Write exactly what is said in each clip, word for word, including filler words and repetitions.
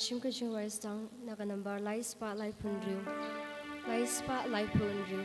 Shim ka jingrwai sdang na ka nambar lai spah laiphew hynriew. Lai spah laiphew hynriew.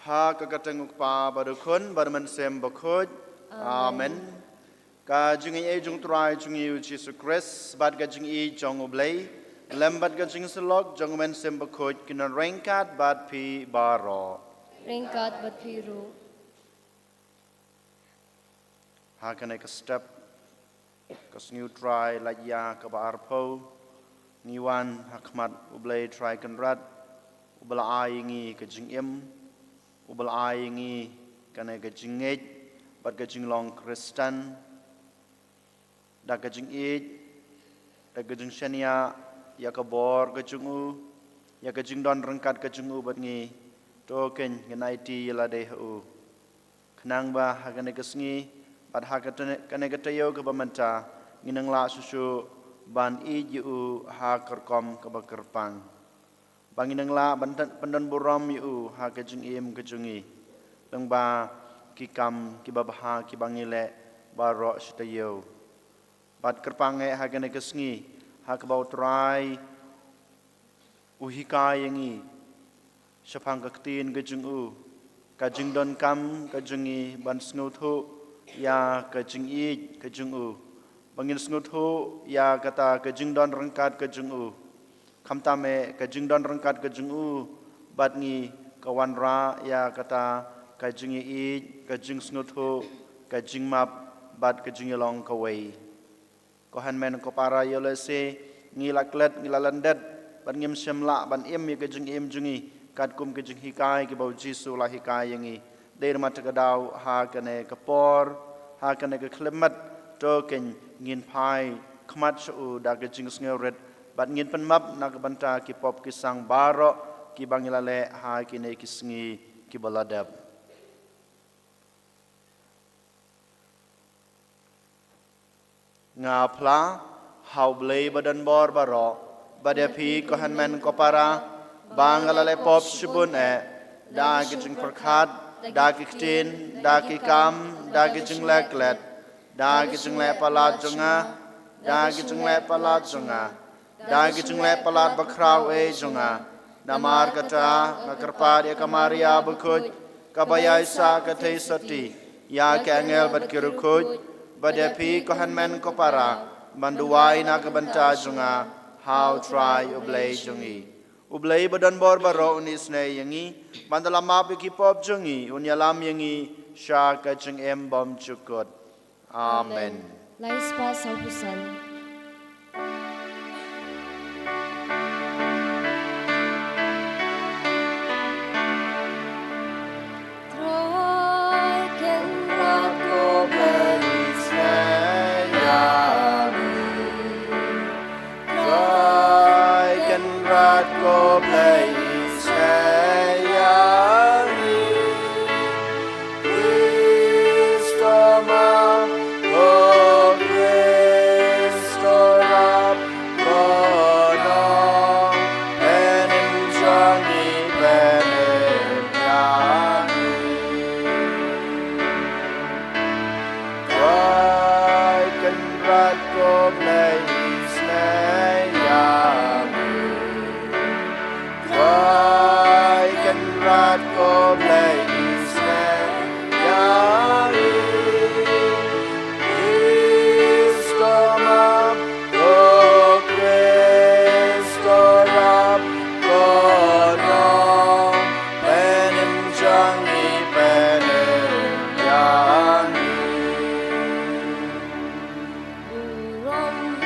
Ha ka kyrteng u Kpa bad u Khun bad u Mynsiem Bakhuid. Amen. Amen. Ka jingaiei jong u Trai jong ngi u Jisu Khrist bad ka jingïeit jong u Blei lem bad ka jingsyllok jong u Mynsiem Bakhuid kin don ryngkat bad phi baroh. Ryngkat bad phi ruh. Ha kane ka step, ka sngi u Trai lait ïa kaba arphew, ngi wan ha khmat u Blei Trai Kynrad, uba la ai ïa ngi ka jingim, uba la ai ïa ngi kane ka jingngeit bad ka jinglong Khristan. Da ka jingïeit, da ka jingshaniah ïa ka bor ka jong u, ïa ka jingdon ryngkat ka jong u bad ngi, to kein ngin aiti ïa lade ha u. Khnang ba ha kane ka sngi bad ha kane ka taïew kaba mynta ngin nang lah shuh shuh ban ïeit ïa u ha ka rukom kaba kyrpang. Ba ngin nang lah ban pyndon burom ïa u ha ka jingim ka jong ngi lyngba ki kam kiba bha kiba ngi leh baroh shi taïew. Bad kyrpang eh ha kane ka sngi ha kaba u Trai u hikai ïa ngi shaphang ka ktien ka jong u, ka jingdonkam ka jong ngi ban sngewthuh ïa ka jingïeit ka jong u, ba ngin sngewthuh ïa kata ka jingdon ryngkat ka jong u. Khamtam eh ka jingdon ryngkat ka jong u bad ngi ka wanrah ïa kata ka jingïeit, ka jingsngewthuh, ka jingmap bad ka jingïalong kawei. Ko hynmen ko para, ïoh lehse ngi la klet, ngi la lyndet bad ngim shym lah ban im ïa ka jingim jong ngi katkum ka jinghikai kaba u Jisu u la hikai ïa ngi. Dei namar kata ka daw ha kane ka por, ha kane ka khyllipmat, to kein ngin phai khmat sha u da ka jingsngewrit bad ngin pynmap na ka bynta ki pop ki sang baroh kiba ngi la leh ha kine ki sngi kiba la dep. Nga phla ha u Blei ba don bor baroh, bad ïa phi ko hynmen ko para, ba nga la leh pop shibun eh, da ki jingpyrkhat, da ki ktien, da ki kam, da ki jingleh klet, da ki jingleh palat jong nga, da ki jingleh palat jong nga. da ka jingleh palat bakhraw ei jong nga. Namar kata nga kyrpad ïa ka Maria bakhuid, kaba ïaisah ka theisotti ïa ki angel bad ki riewkhuid, bad ïa phi ko hynmen ko para, ban duwai na ka bynta jong nga ha U Trai U Blei jong ngi. U Blei ba don bor baroh un isynei ïa ngi, ban da la map ïa ki pop jong ngi, un ïalam ïa ngi sha ka jingim bymjukut. Amen. Lai spah sawphew san. Trai Kynrad ko Blei isynei ïa ngi. Trai Kynrad ko Blei isynei ïa ngi. Khrist u map, ko Khrist u rap, ko nongpynim jong ngi, pynim ïa ngi. Trai Kynrad ko Blei isynei ïa ngi. Trai Kynrad ko Blei isynei ïa ngi. Khrist u map, ko Khrist u rap, ko nongpynim jong ngi, pynim ïa ngi. Burom u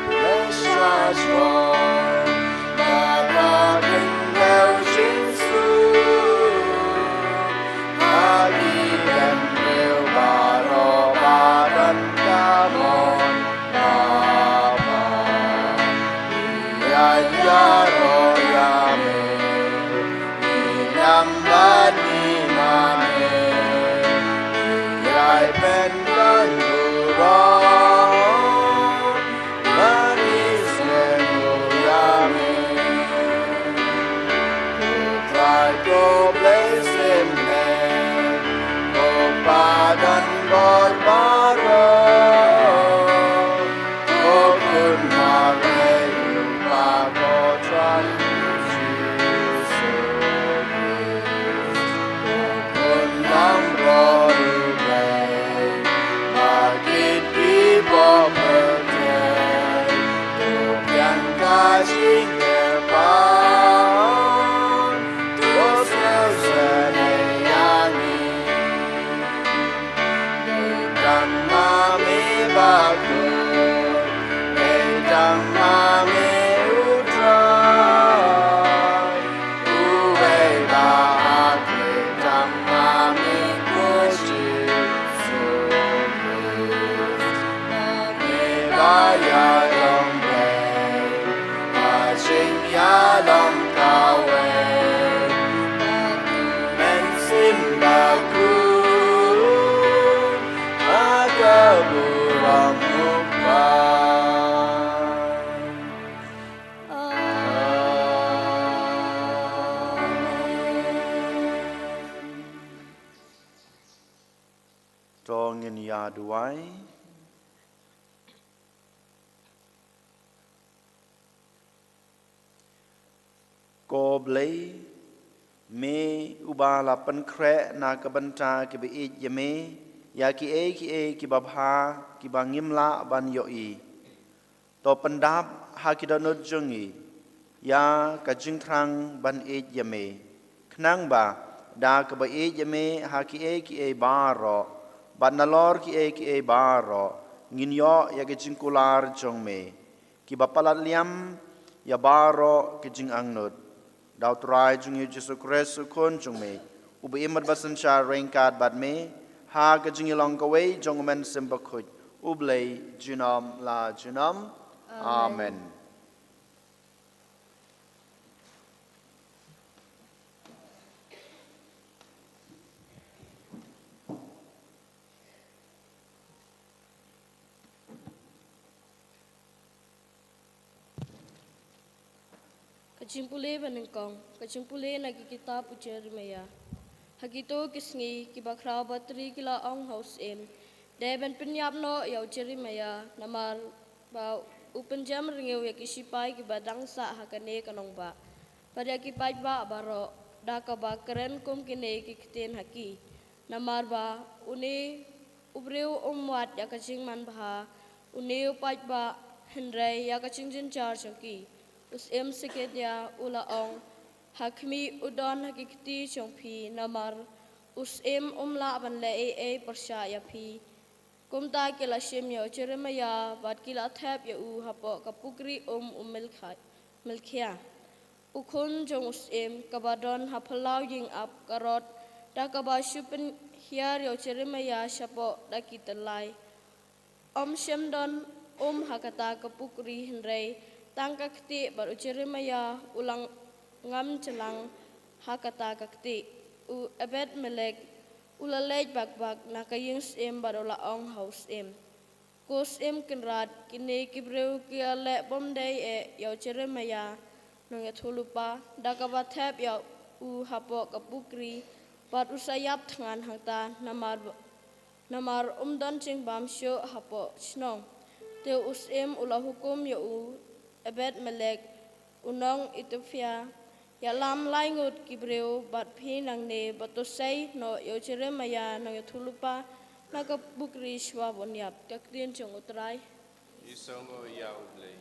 Blei Shajrong, ba la khyndew jingsuk ha ki bynriew baroh ba don ka mon. Baba, ïa ïaroh ïa me, ngi ngam bad ngi mane, ïai pynban burom, ba ngi sngewthuh ïa me. Ko Trai ko Blei symbai, ko Pa don bor baroh, ko Khun Maria u Kpa, ko Trai Jisu Khrist, ko Khun Langbrot u Blei, ba kit ki pop pyrthei, to pdiang ka jingkyrpad, to sngewsynei ïa ngi. Dei tang ma me bakhuid, dei tang ma me U Trai, uwei ba hakyrpang ma me, ko Jisu Khrist, ma me ba ïalong Blei, ba jingïalong kawei, ba u Mynsiem Bakhuid, ba ka burom U Kpa. Amen. To ngin ïa duwai. Ko Blei, me uba la pynkhreh na ka bynta kiba ïeit ïa me ïa kiei kiei kiba bha kiba ngim lah ban ïohi. To pyndap ha ki dohnud jong ngi ïa ka jingthrang ban ïeit ïa me, khnang ba da kaba ïeit ïa me ha kiei kiei baroh bad nalor kiei kiei baroh ngin ïoh ïa ka jingkular jong me, kiba palat liam ïa baroh ki jingangnud. Da U Trai jong ngi U Jisu Khrist U Khun jong me, uba im bad ba synshar ryngkat bad me ha ka jingïalong kawei jong U Mynsiem Bakhuid, U Blei junom la junom. Amen. Amen. Ka jingpule ba nyngkong, ka jingpule na ki kitab u Jeremiah. Ha kito ki sngi kiba khraw Batri ki la ong ha u syiem, dei ban pynïap noh ïa u Jeremiah, namar ba U pynjem rngiew ïa ki shipai kiba dang sah ha kane ka nongbah, bad ïa ki paidbah baroh, da kaba kren kum kine ki ktien ha ki. Namar ba une u briew um wad ïa ka jingmanbha, une u paidbah, hynrei ïa ka jingjynjar jong ki. U Syiem Sekharaïah u la ong, ha khmih u don ha ki kti jong phi, namar u Syiem um lah ban leh ei ei pyrshah ïa phi. Kumta ki la shim ïa u Jeremaïah bad ki la thep ïa u hapoh ka pukri um u Milkha-, Milkhia, u khun jong u Syiem, kaba don ha phyllaw ïing ap ka rot, da kaba shu pynhiar ïa u Jeremaïah shapoh da ki tyllai. Um shym don um ha kata ka pukri, hynrei tang ka ktieh, bad u Jeremaïah u la ngam jylliew ha kata ka ktieh. U Ebed-melek u la leit bak bak na ka ïing syiem bad u la ong ha u Syiem, Ko Syiem Kynrad, kine ki briew ki ïaleh bymdei eh ïa u Jeremaïah nongïathuhlypa, da kaba thep ïa u hapoh ka pukri, bad u sa ïap thngan hangta, namar, namar um don jingbam shuh hapoh shnong. Te u Syiem u la hukum ïa u Ebed-melek, u nong Ethiopia, ïalam lai ngut ki briew bad phi nangne, bad to sei noh ïa u Jeremaïah nongïathuhlypa na ka pukri shuwa ban ïap. Ka ktien jong u Trai. Ïasngewbha ïa u Blei.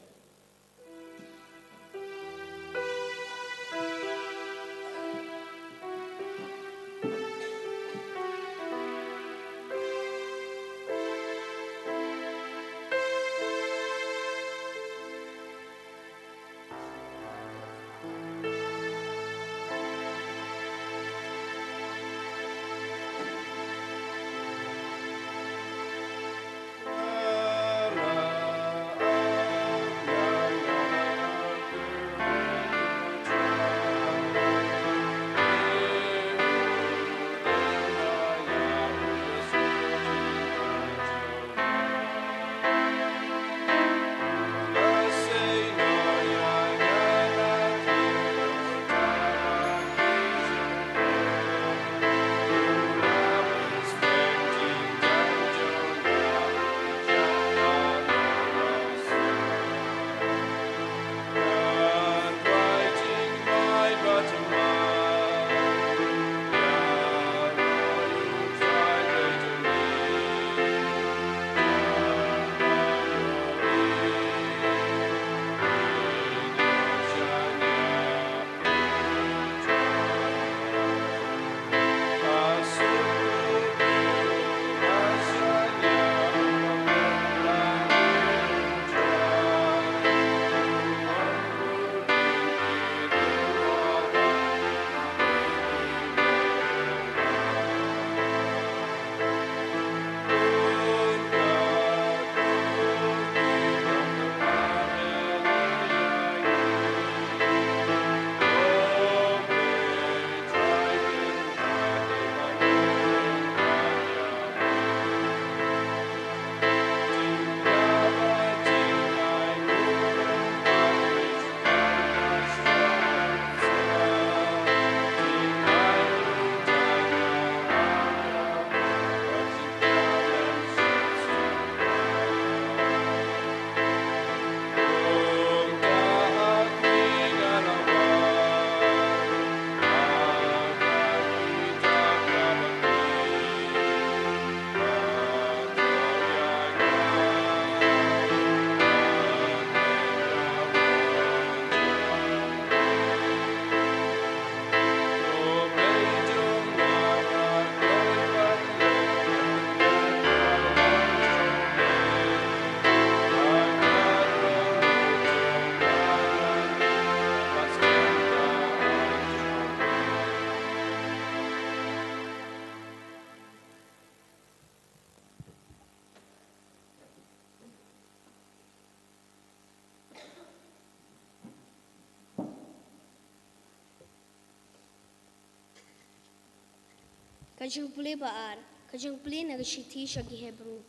Ka jingpule ba ar, ka jingpule na ka shithi sha ki Hebru.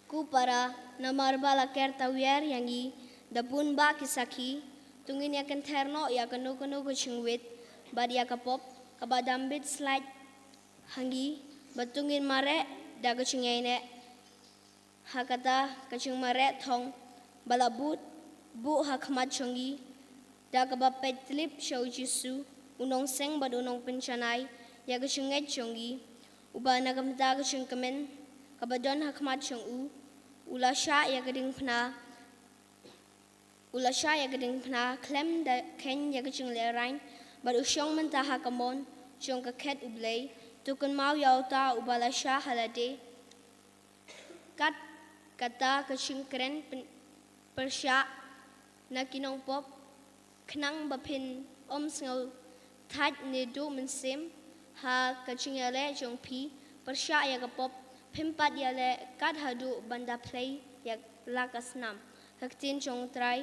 Ko para, namar ba la ker tawiar ïa ngi da bun bah ki sakhi, to ngin ïa kynther noh ïa kano kano ka jingwit bad ïa ka pop kaba dam bit slait ha ngi, bad to ngin mareh da ka jingïaineh Ha kata ka jingmareh thong ba la buh, buh ha khmat jong ngi, da kaba peit tlip sha u Jisu, u nongseng bad u nongpynjanai ïa ka jingngeit jong ngi, uba na ka bynta ka jingkmen kaba don ha khmat jong u, u la shah ïa ka diengphna, u la shah ïa ka diengphna khlem da kheiñ ïa ka jinglehrain, bad u shong mynta ha ka mon jong ka khet U Blei, to kynmaw ïa uta uba la shah ha lade. Kat kata ka jingkren pyn-, pyrshah na ki nongpop, khnang ba phin ym sngewthait ne duh mynsiem ha ka jingïaleh jong phi, pyrshah ïa ka pop, phim pat ïaleh kat haduh ban da plie ïa la ka snam. Ka ktien jong U Trai.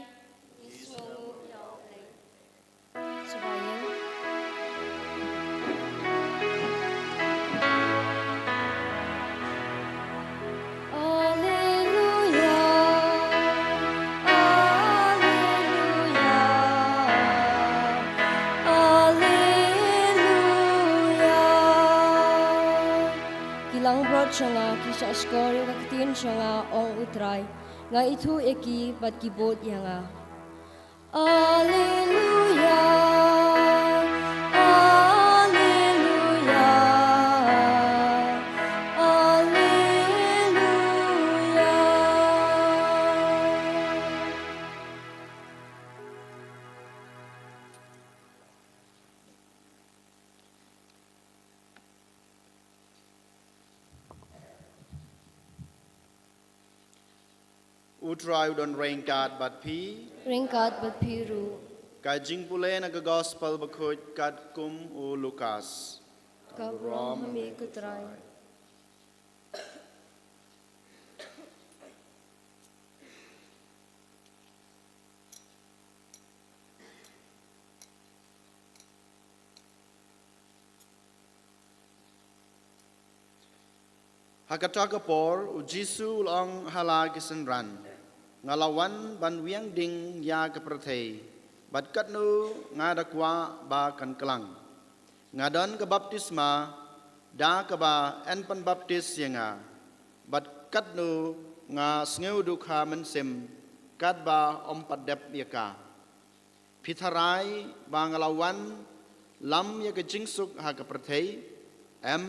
Shuwa ïa. Alleluia, alleluia, alleluia. Ki langbrot jong nga ki shahshkor ïa ka ktien jong nga, ong U Trai. Nga ithuh ïa ki bad ki bud ïa nga. Alleluia, alleluia, alleluia. U Trai u don ryngkat bad phi. Ryngkat bad phi ruh. Ka jingpule na ka Gospel Bakhuid katkum u Lukas. Ka burom ha me ko Trai. Ha kata ka por, u Jisu u la ong ha la ki synran, "Nga la wan ban wiang ding ïa ka pyrthei, bad katno nga da kwah ba kan klang. Nga don ka baptisma da kaba yn pynbaptis ïa nga, bad katno nga sngew dukha mynsiem katba ym pat dep ïa ka. Phi tharai ba nga la wan lam ïa ka jingsuk ha ka pyrthei? Em,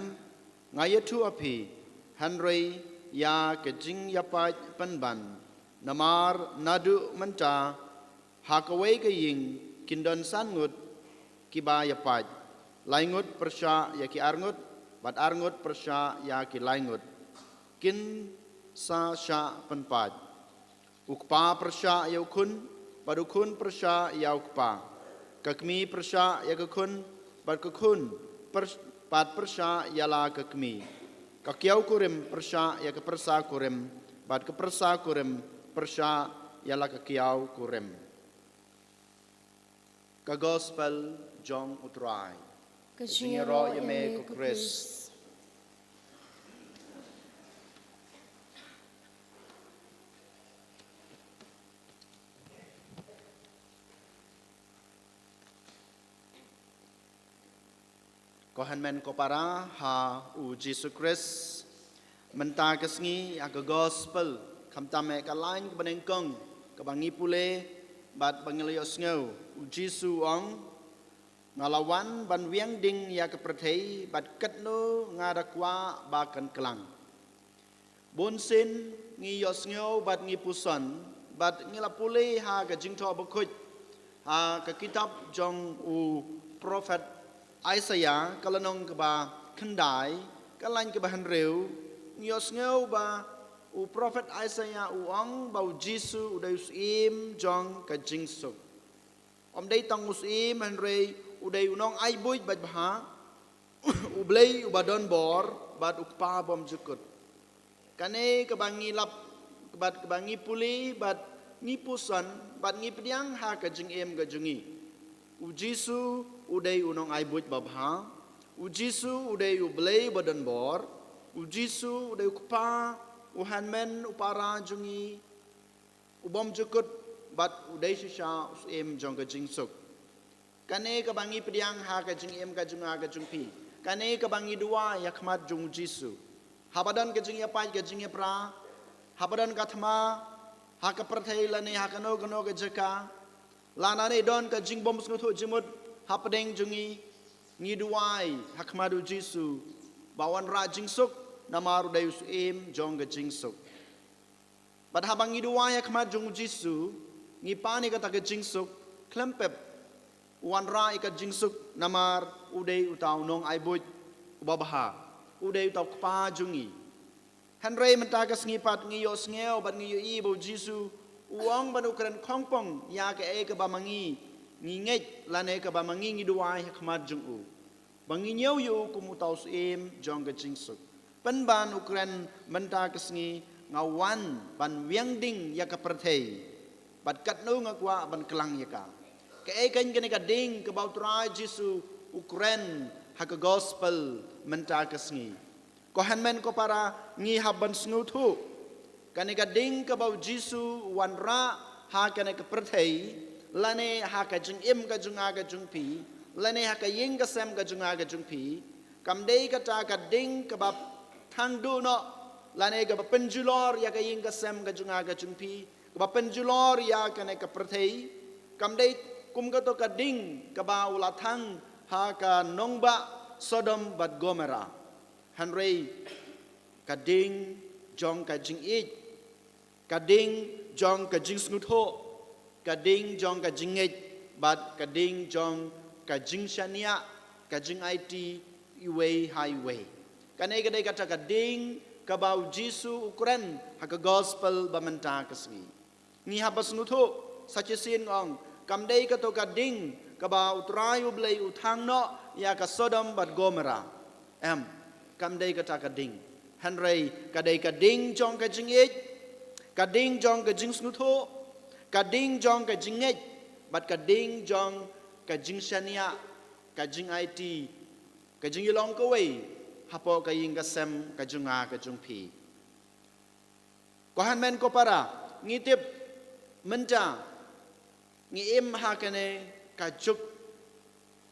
nga ïathuh ha phi, hynrei ïa ka jingïapait pynban. Namar naduh mynta ha kawei ka ïing kin don san ngut kiba ïapait, lai ngut pyrshah ïa ki ar ngut, bad ar ngut pyrshah ïa ki lai ngut. Kin sa shah pynpait. U kpa pyrshah ïa u khun, bad u khun pyrshah ïa u kpa. Ka kmie pyrshah ïa ka khun, bad ka khun pyr-, bad pyrshah ïa la ka kmie. Ka kiaw kurim pyrshah ïa ka pyrsa kurim, bad ka pyrsa kurim pyrshah ïa la ka kiaw kurim." Ka Gospel jong U Trai. Ka jingïaroh ïa me ko Khrist. Ko hynmen ko para ha u Jisu Khrist, mynta ka sngi ha ka Gospel, khamtam eh ka lain kaba nyngkong kaba ngi pule bad ba ngi la ïohsngew, u Jisu u ong, "Nga la wan ban wiang ding ïa ka pyrthei, bad katno nga da kwah ba kan klang." Bun sien ngi ïohsngew bad ngi puson, bad ngi la pule ha ka Jingthoh Bakhuid, ha ka kitab jong u prophet Isaiah, ka lynnong kaba khyndai, ka lain kaba hynriew, ngi ïohsngew ba u prophet Isaiah u ong ba u Jisu u dei u syiem jong ka jingsuk. Ym dei tang u syiem, hynrei u dei u nongai buit bad bha, u Blei uba don bor, bad u Kpa bymjukut. Kane kaba ngi lap, bad kaba ngi pule, bad ngi puson, bad ngi pdiang ha ka jingim ka jong ngi. U Jisu u dei u nongai buit ba bha. U Jisu u dei u Blei uba don bor. U Jisu u dei u Kpa, u hynmen, u para jong ngi, u bymjukut, bad u dei shisha u syiem jong ka jingsuk. Kane kaba ngi pdiang ha ka jingim ka jong nga ka jong phi. Kane kaba ngi duwai ha khmat jong u Jisu. Haba don ka jingïapait ka jingïapra, Haba don ka thma ha ka pyrthei lane ha kano kano ka jaka, lane don ka jingbym sngewthuh jingmut hapdeng jong ngi, ngi duwai ha khmat u Jisu ba u wanrah jingsuk, namar u dei u syiem jong ka jingsuk. Bad haba ngi duwai ha khmat jong u Jisu, ngi pan ïa kata ka jingsuk, khlem pep u wanrah ïa ka jingsuk, namar u dei uta u nongai buit uba bha, u dei uta u Kpa jong ngi. Hynrei mynta ka sngi pat ngi ïohsngew bad ngi ïohi ba u Jisu u ong ban u kren khongpong ïa kaei kaba ma ngi ngi ngeit lane kaba ma ngi ngi duwai ha khmat jong u, ba ngi ñiew ïa u kum uta u syiem jong ka jingsuk. Pynban u kren mynta ka sngi, nga wan ban wiang ding ïa ka pyrthei, bad katno nga kwah ban klang ïa ka. Kaei kane ka ding kaba u Trai Jisu u kren ha ka gospel mynta ka sngi? Ko hynmen ko para, ngi hap ban sngewthuh kane ka ding kaba u Jisu u wanrah ha kane ka pyrthei, lane ha ka jingim ka jong nga ka jong phi, lane ha ka ïing ka sem ka jong nga ka jong phi, kam dei kata ka ding kaba thang duh noh, lane kaba pynjulor ïa ka ïing ka sem ka jong nga ka jong phi, kaba pynjulor ïa kane ka pyrthei. Kam dei kum kato ka ding kaba u la thang ha ka nongbah Sodom bad Gomorrah. Hynrei ka ding jong ka jingïeit, ka ding jong ka jingsngewthuh, ka ding jong ka jingngeit, bad ka ding jong ka jingshaniah, ka jingaiti iwei ha iwei. Kane ka dei kata ka ding kaba u Jisu u kren ha ka gospel ba mynta ka sngi. Ngi hap ban sngewthuh, sa shisien nga ong, kam dei kato ka ding kaba u Trai u Blei u thang noh ïa ka Sodom bad Gomorrah. Em, kam dei kata ka ding. Hynrei ka dei ka ding jong ka jingïeit, ka ding jong ka jingsngewthuh, ka ding jong ka jingngeit, bad ka ding jong ka jingshaniah, ka jingaiti, ka jingïalong kawei hapoh ka ïing ka sem ka jong nga ka jong phi. Ko hynmen ko para, ngi tip mynta ngi im ha kane ka juk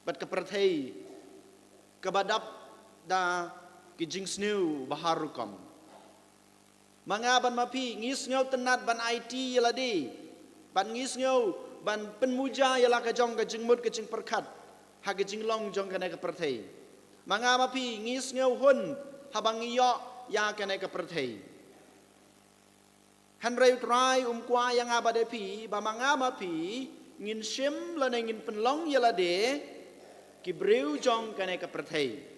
bad ka pyrthei kaba dap da ki jingsniew ba har rukom. Ma nga bad ma phi ngi sngewtynnat ban aiti ïa lade, bad ngi sngew ban pynmuja ïa la ka jong ka jingmut ka jingpyrkhat ha ka jinglong jong kane ka pyrthei. Ma nga ma phi ngi sngew hun haba ngi ïoh ïa kane ka pyrthei. Hynrei u Trai um kwah ïa nga bad ïa phi ba ma nga ma phi ngin shim lane ngin pynlong ïa lade ki briew jong kane ka pyrthei.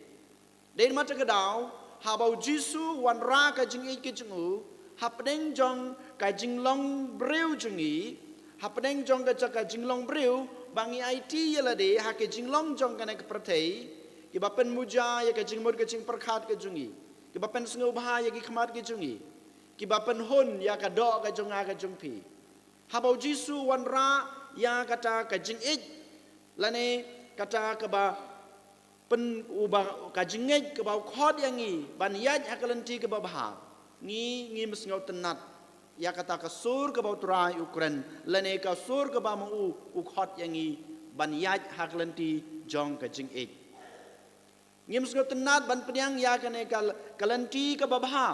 Dei namar kata ka daw, haba u Jisu u wanrah ka jingïeit ka jong u hapdeng jong ka jinglong briew jong ngi, hapdeng jong ka jaka jinglong briew ba ngi aiti ïa lade ha ka jinglong jong kane ka pyrthei, kiba pynmuja ïa ka jingmut ka jingpyrkhat ka jong ngi, kiba pynsngewbha ïa ki khmat ka jong ngi, kiba pynhun ïa ka doh ka jong nga ka jong phi. Haba u Jisu u wanrah ïa kata ka jingïeit lane kata kaba pyn uba ka jingngeit kaba u khot ïa ngi ban ïaid ha ka lynti kaba bha, ngi ngim sngewtynnat ïa kata ka sur kaba u Trai u kren lane ka sur kaba ma u u khot ïa ngi ban ïaid ha ka lynti jong ka jingïeit. Ngim sngewtynnat ban pdiang ïa kane ka, ka lynti kaba bha,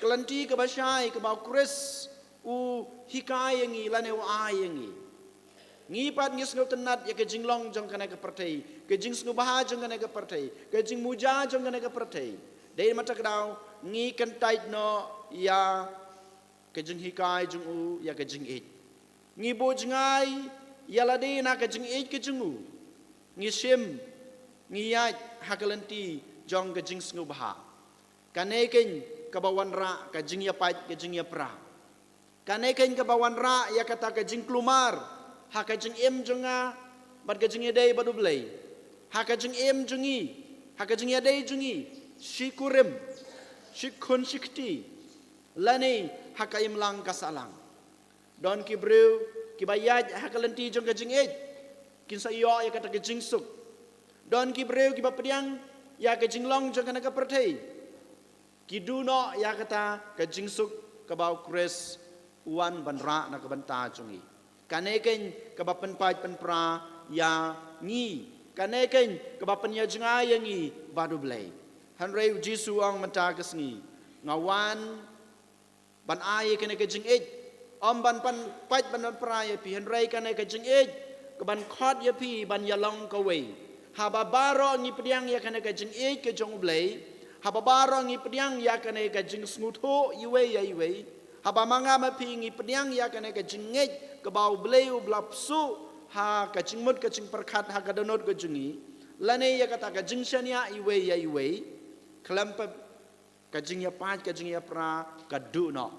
ka lynti kaba shai kaba u Khrist u hikai ïa ngi lane u ai ïa ngi. Ngi pat ngi sngewtynnat ïa ka jinglong jong kane ka pyrthei, ka jingsngewbha jong kane ka pyrthei, ka jingmuja jong kane ka pyrthei. Dei namar kata ka daw ngi kyntait noh ïa ka jinghikai jong u ïa ka jingïeit. Ngi buh jngai ïa lade na ka jingïeit ka jong u. Ngi shim, ngi ïaid ha ka lynti jong ka jingsngewbha. Kane keiñ kaba wanrah ka jingïapait ka jingïapra. Kane keiñ kaba wanrah ïa kata ka jingkulmar ha ka jingim jong nga bad ka jingïadei bad u Blei, ha ka jingim jong ngi, ha ka jingïadei jong ngi, shi kurim, shi khun shi kti, lane ha ka imlang ka sahlang. Don ki briew kiba ïaid ha ka lynti jong ka jingïeit, kin sa ïoh ïa kata ka jingsuk. Don ki briew kiba pdiang ïa ka jinglong jong kane ka pyrthei, ki duh noh ïa kata ka jingsuk kaba u Khrist u wan ban rah na ka bynta jong ngi. Kane keiñ kaba pynpait pynpra ïa ngi. Kane keiñ kaba pynïajngai ïa ngi bad u Blei. Hynrei u Jisu u ong mynta ka sngi, nga wan Ban ai ïa kane ka jingïeit, ym ban pan pait ban pra ïa phi, hynrei kane ka jingïeit ka ban khot ïa phi ban ïalong kawei. Haba baroh ngi pdiang ïa kane ka jingïeit ka jong U Blei, haba baroh ngi pdiang ïa kane ka jingsngewthuh iwei ïa iwei, haba ma nga ma phi ngi pdiang ïa kane ka jingngeit kaba U Blei u la pynsuh ha ka jingmut ka jingpyrkhat ha ka dohnud ka jong ngi, lane ïa kata ka jingshaniah iwei ïa iwei, khlem pep ka jingïapait ka jingïapra ka duh noh.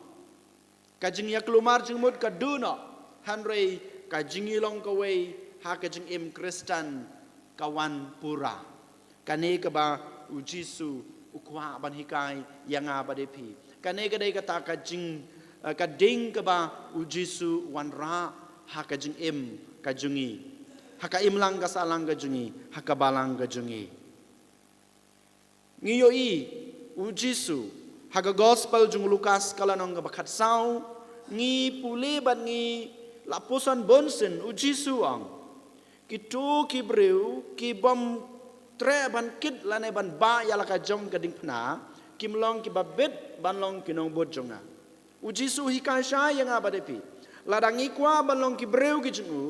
Ka jingïaklumar jingmut ka duh noh. Hynrei ka jingïalong kawei ha ka jingim Khristan ka wan pura. Kane kaba U Jisu u kwah ban hikai ïa nga bad ïa phi. Kane ka dei kata ka jing, eh, ka ding kaba U Jisu u wanrah ha ka jingim ka jong ngi, ha ka imlang ka sahlang ka jong ngi, ha ka balang ka jong ngi. Ngi ïohi U Jisu ha ka Gospel jong u Lukas ka lynnong kaba khatsaw, ngi pule bad ngi la puson bunsien, U Jisu u ong, kito ki briew ki bym treh ban kit lane ban bah ïa la ka jong ka diengphna, kim long kiba bit ban long ki nongbud jong nga. U Jisu u hikai shai ïa nga bad ïa phi. Lada ngi kwah ban long ki briew ki jong u,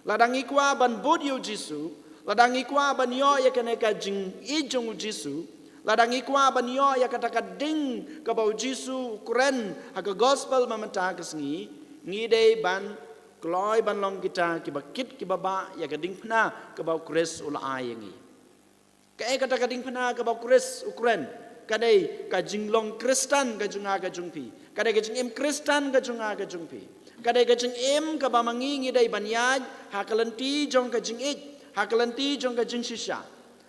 lada ngi kwah ban bud ïa U Jisu, lada ngi kwah ban ïoh ïa kane ka jingïeit jong U Jisu, lada ngi kwah ban ïoh ïa kata ka ding kaba U Jisu u kren ha ka Gospel mynta ka sngi, ngi dei ban kloi ban long kita kiba kit kiba bah ïa ka diengphna kaba U Khrist u la ai ïa ngi. Kaei kata ka diengphna kaba U Khrist u kren? Ka dei ka jinglong Khristan ka jong nga ka jong phi. Ka dei ka jingim Khristan ka jong nga ka jong phi. Ka dei ka jingim kaba ma ngi ngi dei ban ïaid ha ka lynti jong ka jingïeit, ha ka lynti jong ka jingshisha,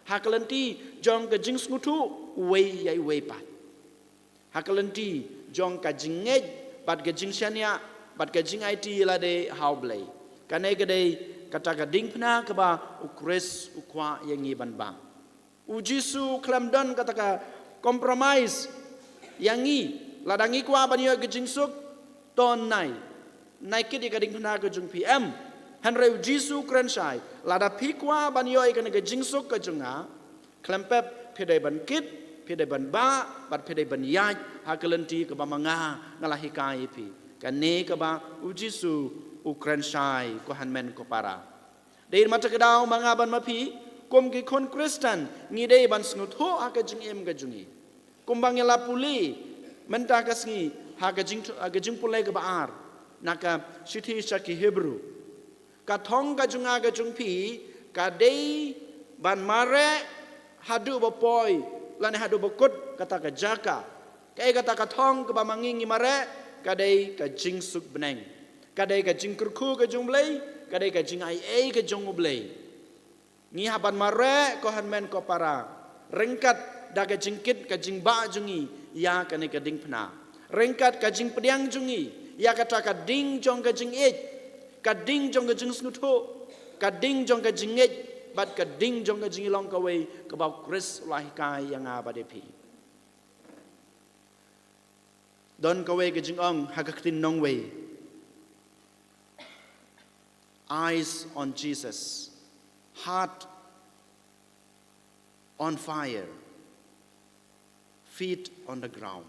ha ka lynti jong ka jingsngewthuh uwei ïa uwei pat, ha ka lynti jong ka jingngeit bad ka jingshaniah bad ka jingaiti lade ha U Blei. Kane ka dei kata ka diengphna kaba U Khrist u kwah ïa ngi ban bah. U Jisu u khlem don kata ka compromise ïa ngi. Lada ngi kwah ban ïoh ka jingsuk, to nai, nai kit ïa ka diengphna ka jong phi, em. Hynrei U Jisu u kren shai, lada phi kwah ban ïoh ïa kane ka jingsuk ka jong nga, khlem pep phi dei ban kit, phi dei ban bah bad phi dei ban ïaid ha ka lynti kaba ma nga nga la hikai ïa phi. Kane kaba U Jisu u kren shai, ko hynmen ko para. Dei mynta ka daw ma nga bad ma phi kum ki khun Khristan ngi dei ban sngewthuh ha ka jingim ka jong ngi. Kumba ngi la pule mynta ka sngi ha ka jing, ha ka jingpule kaba ar na ka shithi sha ki Hebru. Ka thong ka jong nga ka jong phi ka dei ban mareh haduh ba poi lane haduh ba kut kata ka jaka. Kaei kata ka thong kaba ma ngi ngi mareh? Ka dei ka jingsuk bneng. Ka dei ka jingkyrkhu ka jong U Blei, ka dei ka jingaiei ka jong U Blei. Ngi hap ban mareh, ko hynmen ko para, ryngkat da ka jingkit ka jingbah jong ngi ïa kane ka diengphna, ryngkat ka jingpdiang jong ngi ïa kata ka ding jong ka jingïeit, ka ding jong ka jingsngewthuh, ka ding jong ka jingngeit bad ka ding jong ka jingïalong kawei kaba U Khrist u la hikai ïa nga bad ïa phi. Don kawei ka jingong ha ka ktien nongwei: eyes on Jesus, heart on fire, feet on the ground.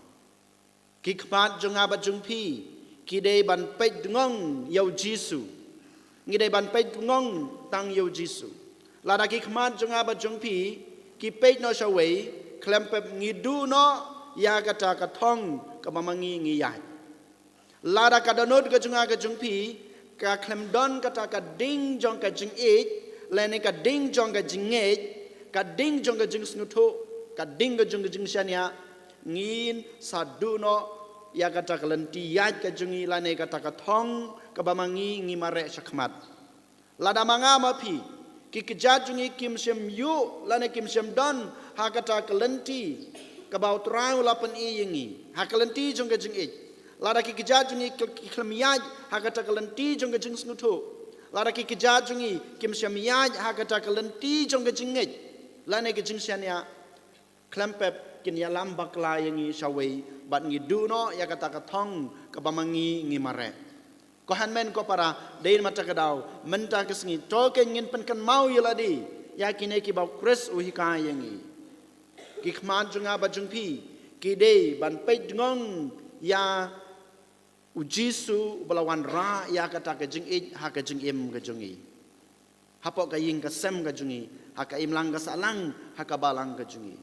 Ki khmat jong nga bad jong phi ki dei ban peit tngong ïa U Jisu. Ngi dei ban peit tngong tang ïa U Jisu. Lada ki khmat jong nga bad jong phi ki peit noh shawei, khlem pep ngi duh noh ïa kata ka thong kaba ma ngi ngi ïaid. Lada ka dohnud ka jong nga ka jong phi ka khlem don kata ka ding jong ka jingïeit, lane ka ding jong ka jingngeit, ka ding jong ka jingsngewthuh, ka ding ka jong ka jingshaniah, ngin sa duh noh ïa kata ka lynti ïaid ka jong ngi lane kata ka thong kaba ma ngi ngi mareh shakhmat. Lada ma nga ma phi, ki kjat jong ngi kim shym ïuh lane kim shym don ha kata ka lynti kaba U Trai u la pyni ïa ngi, ha ka lynti jong ka jingïeit. Lada ki kjat jong ngi ki, ki khlem ïaid ha kata ka lynti jong ka jingsngewthuh, lada ki kjat jong ngi kim shym ïaid ha kata ka lynti jong ka jingngeit lane ka jingshaniah, khlem pep kin ïalam bakla ïa ngi shawei bad ngi duh noh ïa kata ka thong kaba ma ngi ngi mareh. Ko hynmen ko para, dei mynta ka daw, mynta ka sngi, to kein ngin pynkynmaw ïa lade ïa kine kiba U Khrist u hikai ïa ngi. Ki khmat jong nga bad jong phi ki dei ban peit tngong ïa U Jisu uba la wanrah ïa kata ka jingïeit ha ka jingim ka jong ngi. Hapoh ka ïing ka sem ka jong ngi, ha ka imlang ka sahlang, ha ka balang ka jong ngi.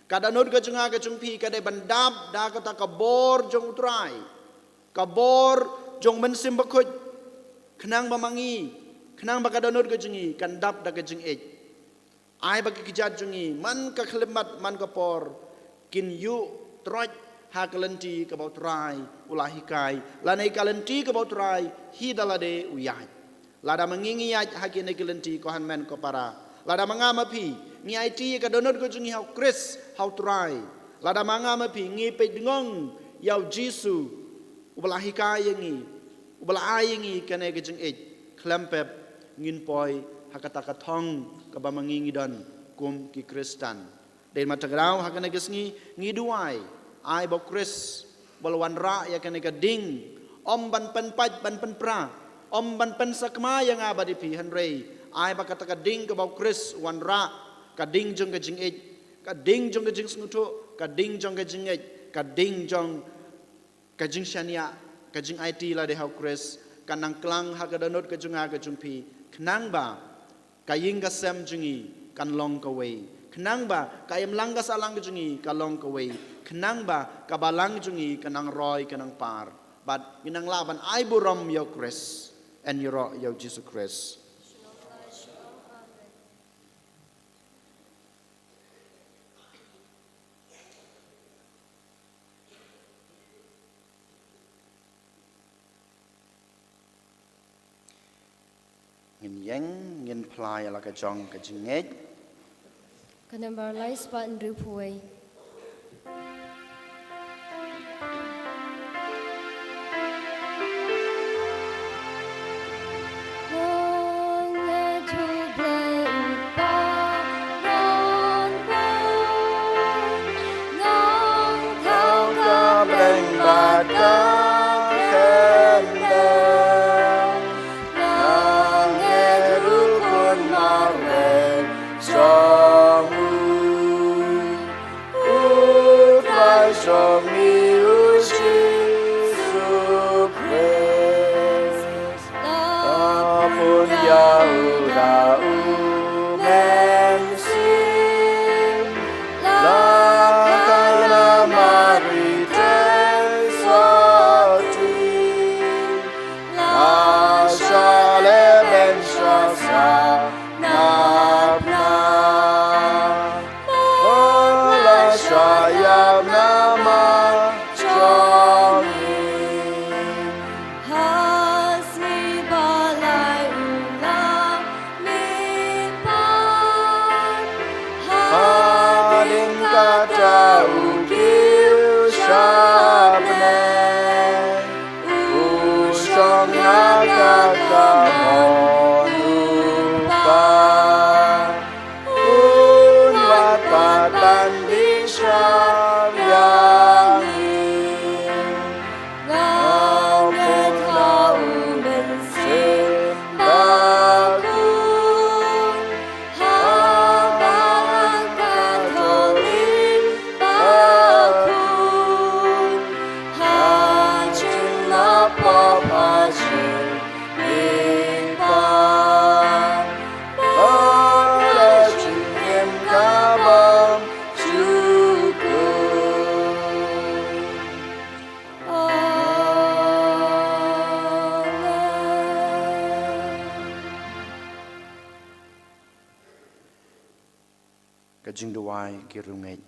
Ka dohnud ka jong nga ka jong phi ka dei ban dap da kata ka bor jong U Trai. Ka bor jong U Mynsiem Bakhuid. Khnang ba ma ngi, khnang ba ka dohnud ka jong ngi kan dap da ka jingïeit. Ai ba ki kjat jong ngi, man ka khyllipmat, man ka por, kin ïuh troit ha ka lynti kaba U Trai u la hikai, lane ka lynti kaba U Trai hi da lade u ïaid. Lada ma ngi ngi ïaid ha kine ki lynti, ko hynmen ko para, lada ma nga ma phi ngi aiti ïa ka dohnud ka jong ngi ha U Khrist, ha U Trai, lada ma nga ma phi ngi peit dngong ïa U Jisu uba la hikai ïa ngi, uba la ai ïa ngi kane ka jingïeit, khlem pep ngin poi ha kata ka thong kaba ma ngi ngi don kum ki Khristan. Dei ma ta ka daw ha kane ka sngi ngi duwai, ai ba U Khrist uba la wanrah ïa kane ka ding, ym ban pynpait ban pynpra, ym ban pynsakma ïa nga bad ïa phi, hynrei ai ba kata ka ding kaba U Khrist u wanrah, ka ding jong ka jingïeit, ka ding jong ka jingsngewthuh, ka ding jong ka jingngeit, ka ding jong ka jingshaniah, ka jingaiti lade ha U Khrist, kan nang klang ha ka dohnud ka jong nga ka jong phi, khnang ba ka ïing ka sem jong ngi kan long kawei, khnang ba ka imlang ka sahlang ka jong ngi ka long kawei, khnang ba ka balang jong ngi ka nang roi ka nang par. Bad ngin nang lah ban ai burom ïa U Khrist, yn ïaroh ïa U Jisu Khrist. Ngin ïeng, ngin phla ïa la ka jong ka jingngeit. Ka nambar lai spah hynriewphew wei. Jong u, U Trai jong ngi U Jisu Khrist. La pun ïa u da U Mynsiem, la kha na Mari Theisotti. La shah leh beiñ sha sahnarphna. Bad la shah ïap namar jong ngi. Ha sngi ba lai u la mihpat. Hadien kata u kiew sha bneng. U shong ha ka kamon U Kpa. Un wad pat ban bishar ïa ngi. Nga ngeit ha U Mynsiem Bakhuid. Ha Balang Katholik bakhuid, ha jingïap, ha jingmihpat, bad ha jingim ka bymjukut. Amen. Ka jingduwai ki riewngeit.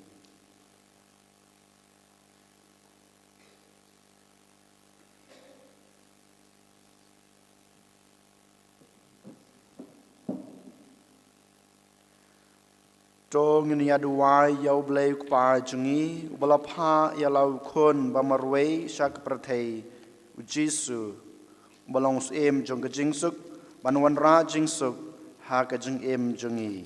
To ngin ïa duwai ïa U Blei U Kpa jong ngi, uba la phah ïa la u Khun ba marwei sha ka pyrthei, U Jisu, uba long u syiem jong ka jingsuk, ban wanrah jingsuk ha ka jingim jong ngi.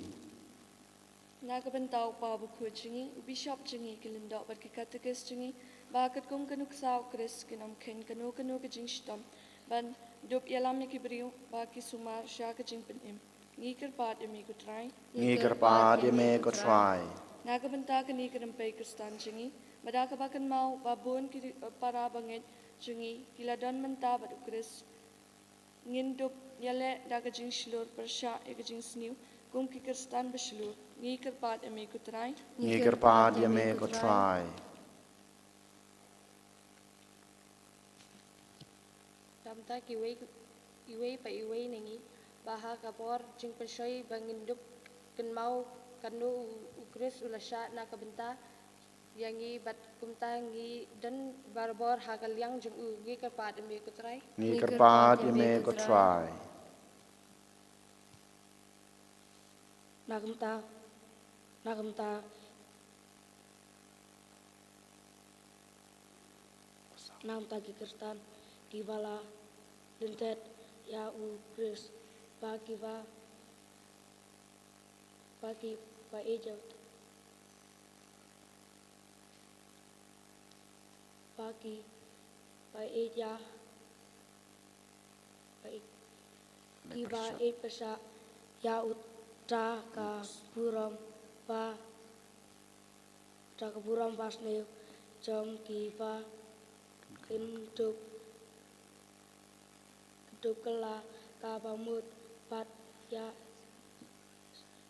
Na ka bynta u Kpa Bakhuid jong ngi, u Bishop jong ngi, ki lyngdoh bad ki katekist jong ngi, ba katkum ka nuksa u Khrist kin ym kheiñ kano kano ka jingshitom, ban dup ïalam ïa ki briew ba ki sumar sha ka jingpynim. Ngi kyrpad ïa me ko Trai. Ngi kyrpad ïa me ko Trai. Na ka bynta kane ka rympei Khristan jong ngi, ba da kaba kynmaw ba bun ki ri-, para bangeit jong ngi ki la don mynta bad u Khrist. Ngin dup ïaleh da ka jingshlur pyrshah ïa ka jingsniew kum ki Khristan bashlur. Ngi kyrpad ïa me ko Trai. Ngi kyrpad ïa me ko Trai. Namta kiwei, iwei pa iwei na ngi, ba ha ka por jingpynshoi ba ngin dup kynmaw katno u, u Khrist u la shah na ka bynta ïa ngi, bad kumta ngi don barabor ha ka liang jong u. Ngi kyrpad ïa me ko Trai. Ngi kyrpad ïa me ko Trai. Na ka bynta, na ka bynta, na ka bynta ki Khristan kiba la lyndet ïa u Khrist, ba kiba, ba kiba ïeit ïa, ba ki, ba ïeit ïa, ba ïeit, kiba ïeit pyrshah ïa uta ka burom ba, uta ka burom basniew jong kiba kyndup, kyndup kylla kaba mut bad ïa,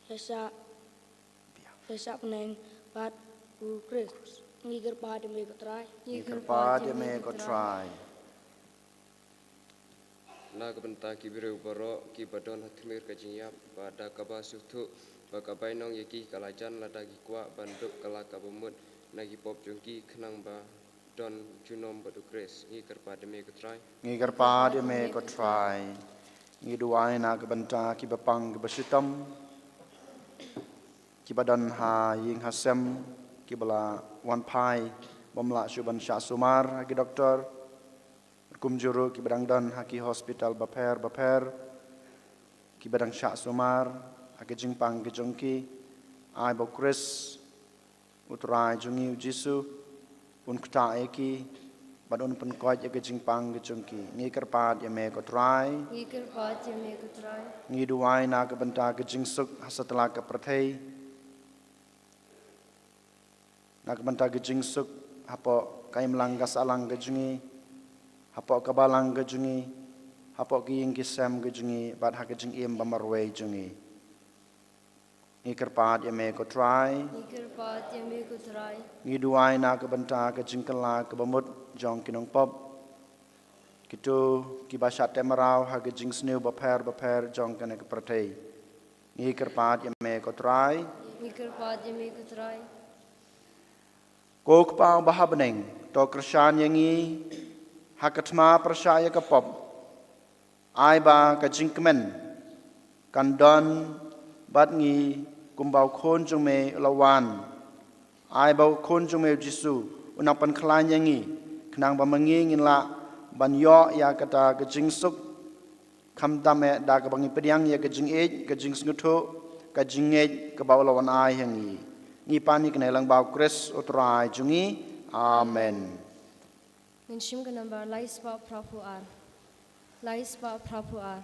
ïa shah, ïa shah bneng bad u Khrist. Ngi kyrpad ïa me ko Trai. Ngi kyrpad ïa me ko Trai. Na ka bynta ki briew baroh kiba don ha khmih ka jingïap, ba da kaba sngewthuh ba ka bainong ïa ki ka la jan, lada ki kwah ban dup kylla kaba mut na ki pop jong ki, khnang ba don junom bad u Khrist. Ngi kyrpad ïa me ko Trai. Ngi kyrpad ïa me ko Trai. Ngi duwai na ka bynta kiba pang kiba shitom, kiba don ha ïing ha sem, kiba la wan phai bym lah shuh ban shah sumar ha ki doktor. Kumjuh ruh kiba dang don ha ki hospital bapher bapher, kiba dang shah sumar ha ki jingpang ki jong ki. Ai ba u Khrist, u Trai jong ngi u Jisu, un ktah ïa ki bad un pynkoit ïa ki jingpang ki jong ki. Ngi kyrpad ïa me ko Trai. Ngi kyrpad ïa me ko Trai. Ngi duwai na ka bynta ka jingsuk ha satlak ka pyrthei, na ka bynta ka jingsuk hapoh ka imlang ka sahlang ka jong ngi, hapoh ka balang ka jong ngi, hapoh ki ïing ki sem ka jong ngi, bad ha ka jingim ba marwei jong ngi. Ngi kyrpad ïa me ko Trai. Ngi kyrpad ïa me ko Trai. Ngi duwai na ka bynta ka jingkylla kaba mut jong ki nongpop, kito kiba shah teh mraw ha ka jingsniew bapher bapher jong kane ka pyrthei. Ngi kyrpad ïa me ko Trai. Ngi kyrpad ïa me ko Trai. Ko Kpa uba ha bneng, to kyrshan ïa ngi ha ka thma pyrshah ïa ka pop. Ai ba ka jingkmen kan don bad ngi kumba u Khun jong me u la wan. Ai ba u Khun jong me u Jisu u nang pynkhlaiñ ïa ngi, khnang ba ma ngi ngin lah ban ïoh ïa kata ka jingsuk, khamtam eh da kaba ngi pdiang ïa ka jingïeit, ka jingsngewthuh, ka jingngeit kaba u la wan ai ha ngi. Ngi pan ïa kane lyngba u Khrist u Trai jong ngi. Amen. Ngin shim ka nambar lai spah phra phew ar. Lai spah phra phew ar.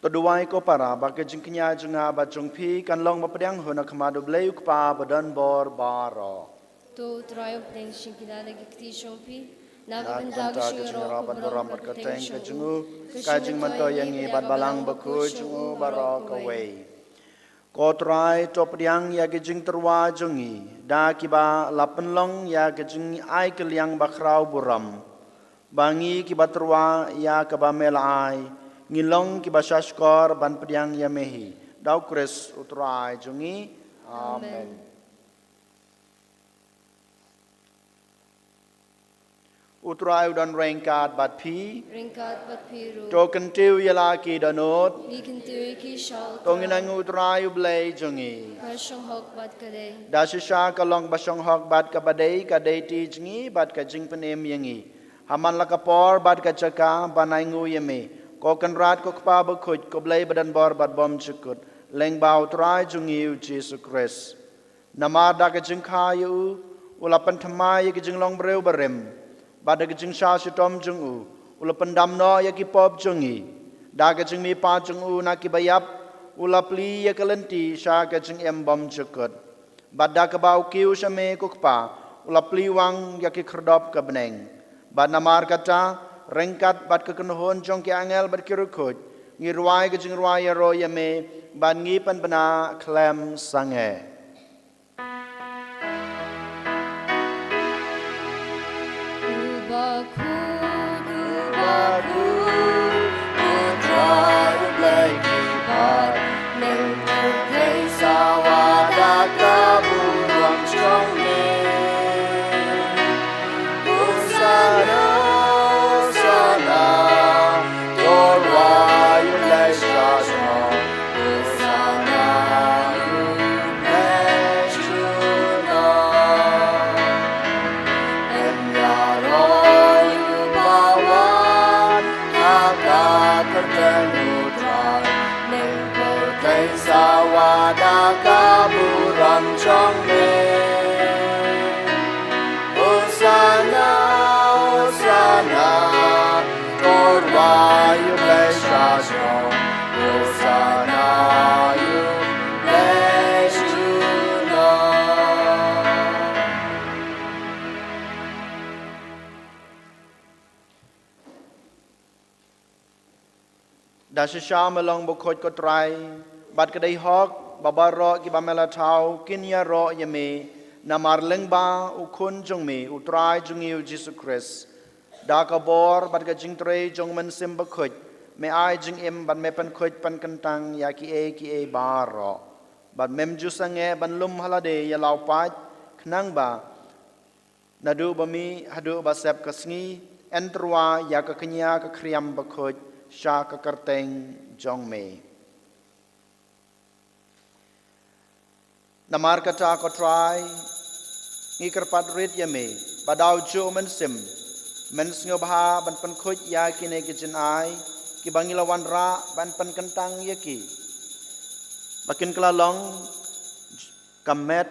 To duwai ko para ba ka jingkñia jong nga bad jong phi kan long ba pdiang hun ha khmat U Blei U Kpa ba don bor baroh. To U Trai un pdiang shimkhia na ki kti jong phi, na ka bynta ka jingïaroh bad burom bad kyrteng ka jong u, ka jingmyntoi ïa ngi bad Balang Bakhuid jong u baroh kawei. Ko Trai, to pdiang ïa ka jingtyrwa jong ngi da kiba la pynlong ïa ka jingai kylliang bakhraw burom, ba ngi kiba tyrwa ïa kaba me la ai, ngi long kiba shahshkor ban pdiang ïa me hi. Da U Khrist U Trai jong ngi. Amen. Amen. U Trai u don ryngkat bad phi. Ryngkat bad phi ruh. To kyntiew ïa la ki dohnud. Ngi kyntiew ïa ki sha U Trai. To ngin ainguh U Trai U Blei jong ngi. Ka shong hok bad ka dei. Da shisha ka long ba shong hok bad kaba dei, ka dei ti jong ngi bad ka jingpynim ïa ngi. Ha man la ka por bad ka jaka ban ainguh ïa me, ko Kynrad ko Kpa Bakhuid, ko Blei ba don bor bad bymjukut, lyngba U Trai jong ngi U Jisu Khrist. Namar da ka jingkha ïa u, u la pynthymmai ïa ka jinglong briew barim, bad da ka jingshah shitom jong u, u la pyndam noh ïa ki pop jong ngi. Da ka jingmihpat jong u na kiba ïap, u la plie ïa ka lynti sha ka jingim bymjukut. Bad da kaba u kiew sha me ko Kpa, u la plie wang ïa ki khyrdop ka bneng. Bad namar kata, ryngkat bad ka kynhun jong ki angel bad ki riewkhuid, ngi rwai ka jingrwai ïaroh ïa me, bad ngi pynbna khlem sangeh. Da shisha me long bakhuid ko Trai, bad ka dei hok ba baroh kiba me la thaw kin ïaroh ïa me, namar lyngba u Khun jong me, U Trai jong ngi U Jisu Khrist. Da ka bor bad ka jingtrei jong U Mynsiem Bakhuid, me ai jingim bad me pynkhuid pynkyntang ïa kiei kiei baroh. Bad mem ju sangeh ban lum ha lade ïa la u paid, khnang ba naduh ba mih haduh ba sep ka sngi, yn tyrwa ïa ka kñia ka khriam bakhuid sha ka kyrteng jong me. Namar kata, ko Trai, ngi kyrpad rit ïa me ba da u juh u mynsiem men sngewbha ban pynkhuid ïa kine ki jingai kiba ngi la wanrah ban pynkyntang ïa ki, ba kin kylla long ka met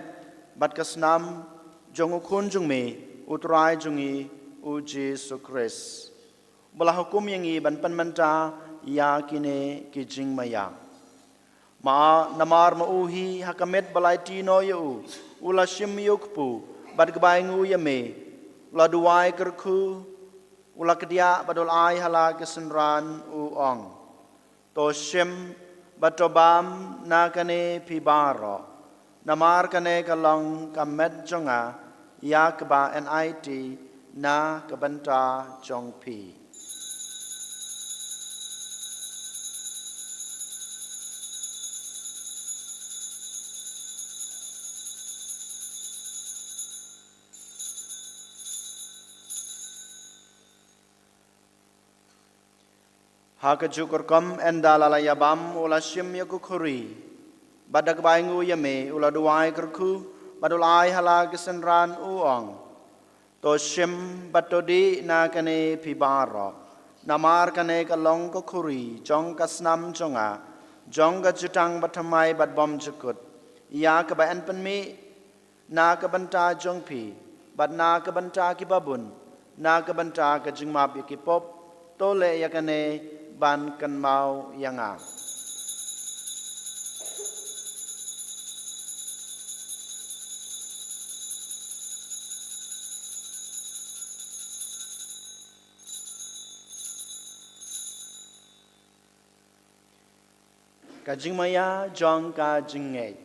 bad ka snam jong u Khun jong me, u Trai jong ngi, u Jisu Khrist, ba la hukum ïa ngi ban pynmynta ïa kine ki jingmaïa. Ma namar ma u hi ha ka miet ba la aiti noh ïa u, u la shim ïa u kpu bad kaba ainguh ïa me, u la duwai kyrkhu, u la kdiah bad u la ai ha la ki synran, u ong: To shim bad to bam na kane phi baroh, namar kane ka long ka met jong nga ïa kaba yn aiti na ka bynta jong phi. Ha kajuh ka rukom ynda la la ïabam, u la shim ïa ka khuri bad da kaba ainguh ïa me, u la duwai kyrkhu bad u la ai ha la ki synran, u ong: To shim bad to dih na kane phi baroh, namar kane ka long ka khuri jong ka snam jong nga, jong ka jutang bathymmai bad bymjukut, ïa kaba yn pynmih na ka bynta jong phi bad na ka bynta kiba bun na ka bynta ka jingmap ïa ki pop. To leh ïa kane ban kynmaw ïa nga. Ka jingmaïa jong ka jingngeit.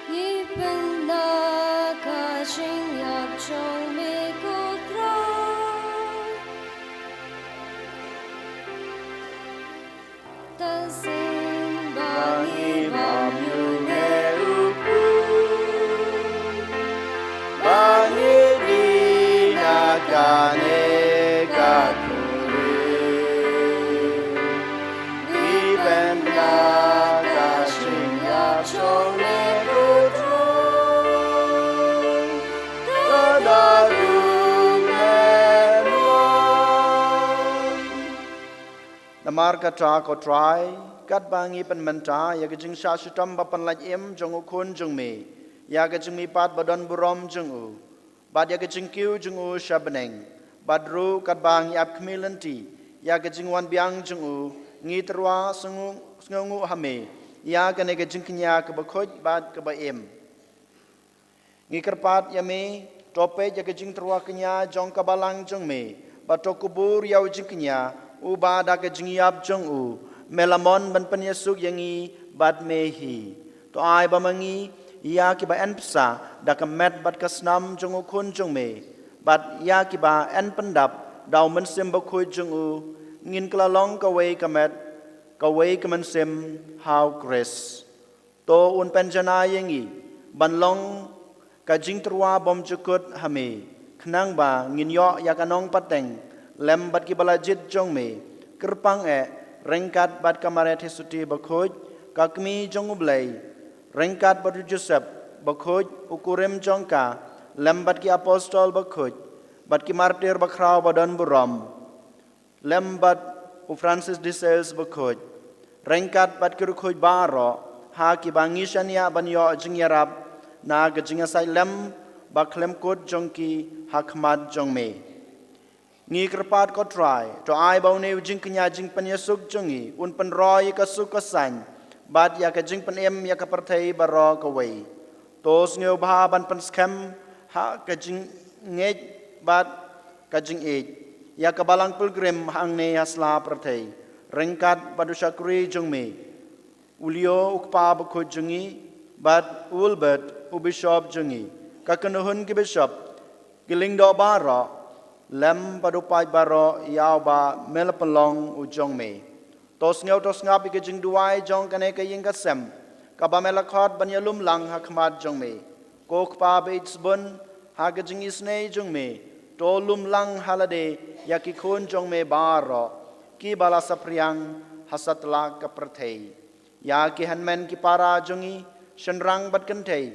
Ngi pynda ka jingïap jong me, ko Trai. Tang sien ba ngi bam ïa une u kpu, ba ngi dih na kane ka khuri. Ngi pynda ka jingïap jong me, ko Trai, ka daw rung lem. Namar kata, ko Trai, katba ngi pynmynta ïa ka jingshah shitom ba pynlait im jong u Khun jong me, ïa ka jingmihpat ba don burom jong u, bad ïa ka jingkiew jong u sha bneng, bad ruh katba ngi ap khmih lynti ïa ka jingwan biang jong u, ngi tyrwa sngew, sngewnguh ha me ïa kane ka jingkñia kaba khuid bad kaba im. Ngi kyrpad ïa me, to peit ïa ka jingtyrwa kñia jong ka balang jong me, bad to kubur ïa u jingkñia, uba da ka jingïap jong u me la mon ban pynïasuk ïa ngi bad me hi. To ai ba ma ngi, ïa kiba yn bsa da ka met bad ka snam jong u Khun jong me, bad ïa kiba yn pyndap da u Mynsiem Bakhuid jong u, ngin kylla long kawei ka met, kawei ka mynsiem ha u Khrist. To un pynjanai ïa ngi ban long ka jingtyrwa bymjukut ha me, khnang ba ngin ïoh ïa ka nongpateng lem bad kiba la jied jong me, kyrpang eh ryngkat bad ka Maria Theisotti bakhuid, ka Kmie jong u Blei, ryngkat bad u Joseph bakhuid u kurim jong ka, lem bad ki apostol bakhuid, bad ki martir bakhraw ba don burom, lem bad u Francis de Sales bakhuid, ryngkat bad ki riewkhuid baroh ha kiba ngi shaniah ban ïoh jingïarap na ka jingïasaid lem ba khlem kut jong ki ha khmat jong me. Ngi kyrpad, ko Trai, to ai ba une u jingkñia jingpynïasuk jong ngi un pynroi ïa ka suk ka saiñ bad ïa ka jingpynim ïa ka pyrthei baroh kawei. To sngewbha ban pynskhem ha ka jingngeit bad ka jingïeit ïa ka balang pilgrim hangne ha sla pyrthei, ryngkat bad u shakri jong me u Leo u kpa bakhuid jong ngi, bad u Wilbert u bishop jong ngi, ka kynhun ki bishop, ki lyngdoh baroh, lem bad u paid baroh ïa uba me la pynlong u jong me. To sngew to sngap ïa ka jingduwai jong kane ka ïing ka sem kaba me la khot ban ïalum lang ha khmat jong me. Ko Kpa ba ïeit sbun, ha ka jingisynei jong me, to lum lang ha lade ïa ki khun jong me baroh. kiba la saphriang ha satlak ka pyrthei, ïa ki hynmen ki para jong ngi, shynrang bad kynthei,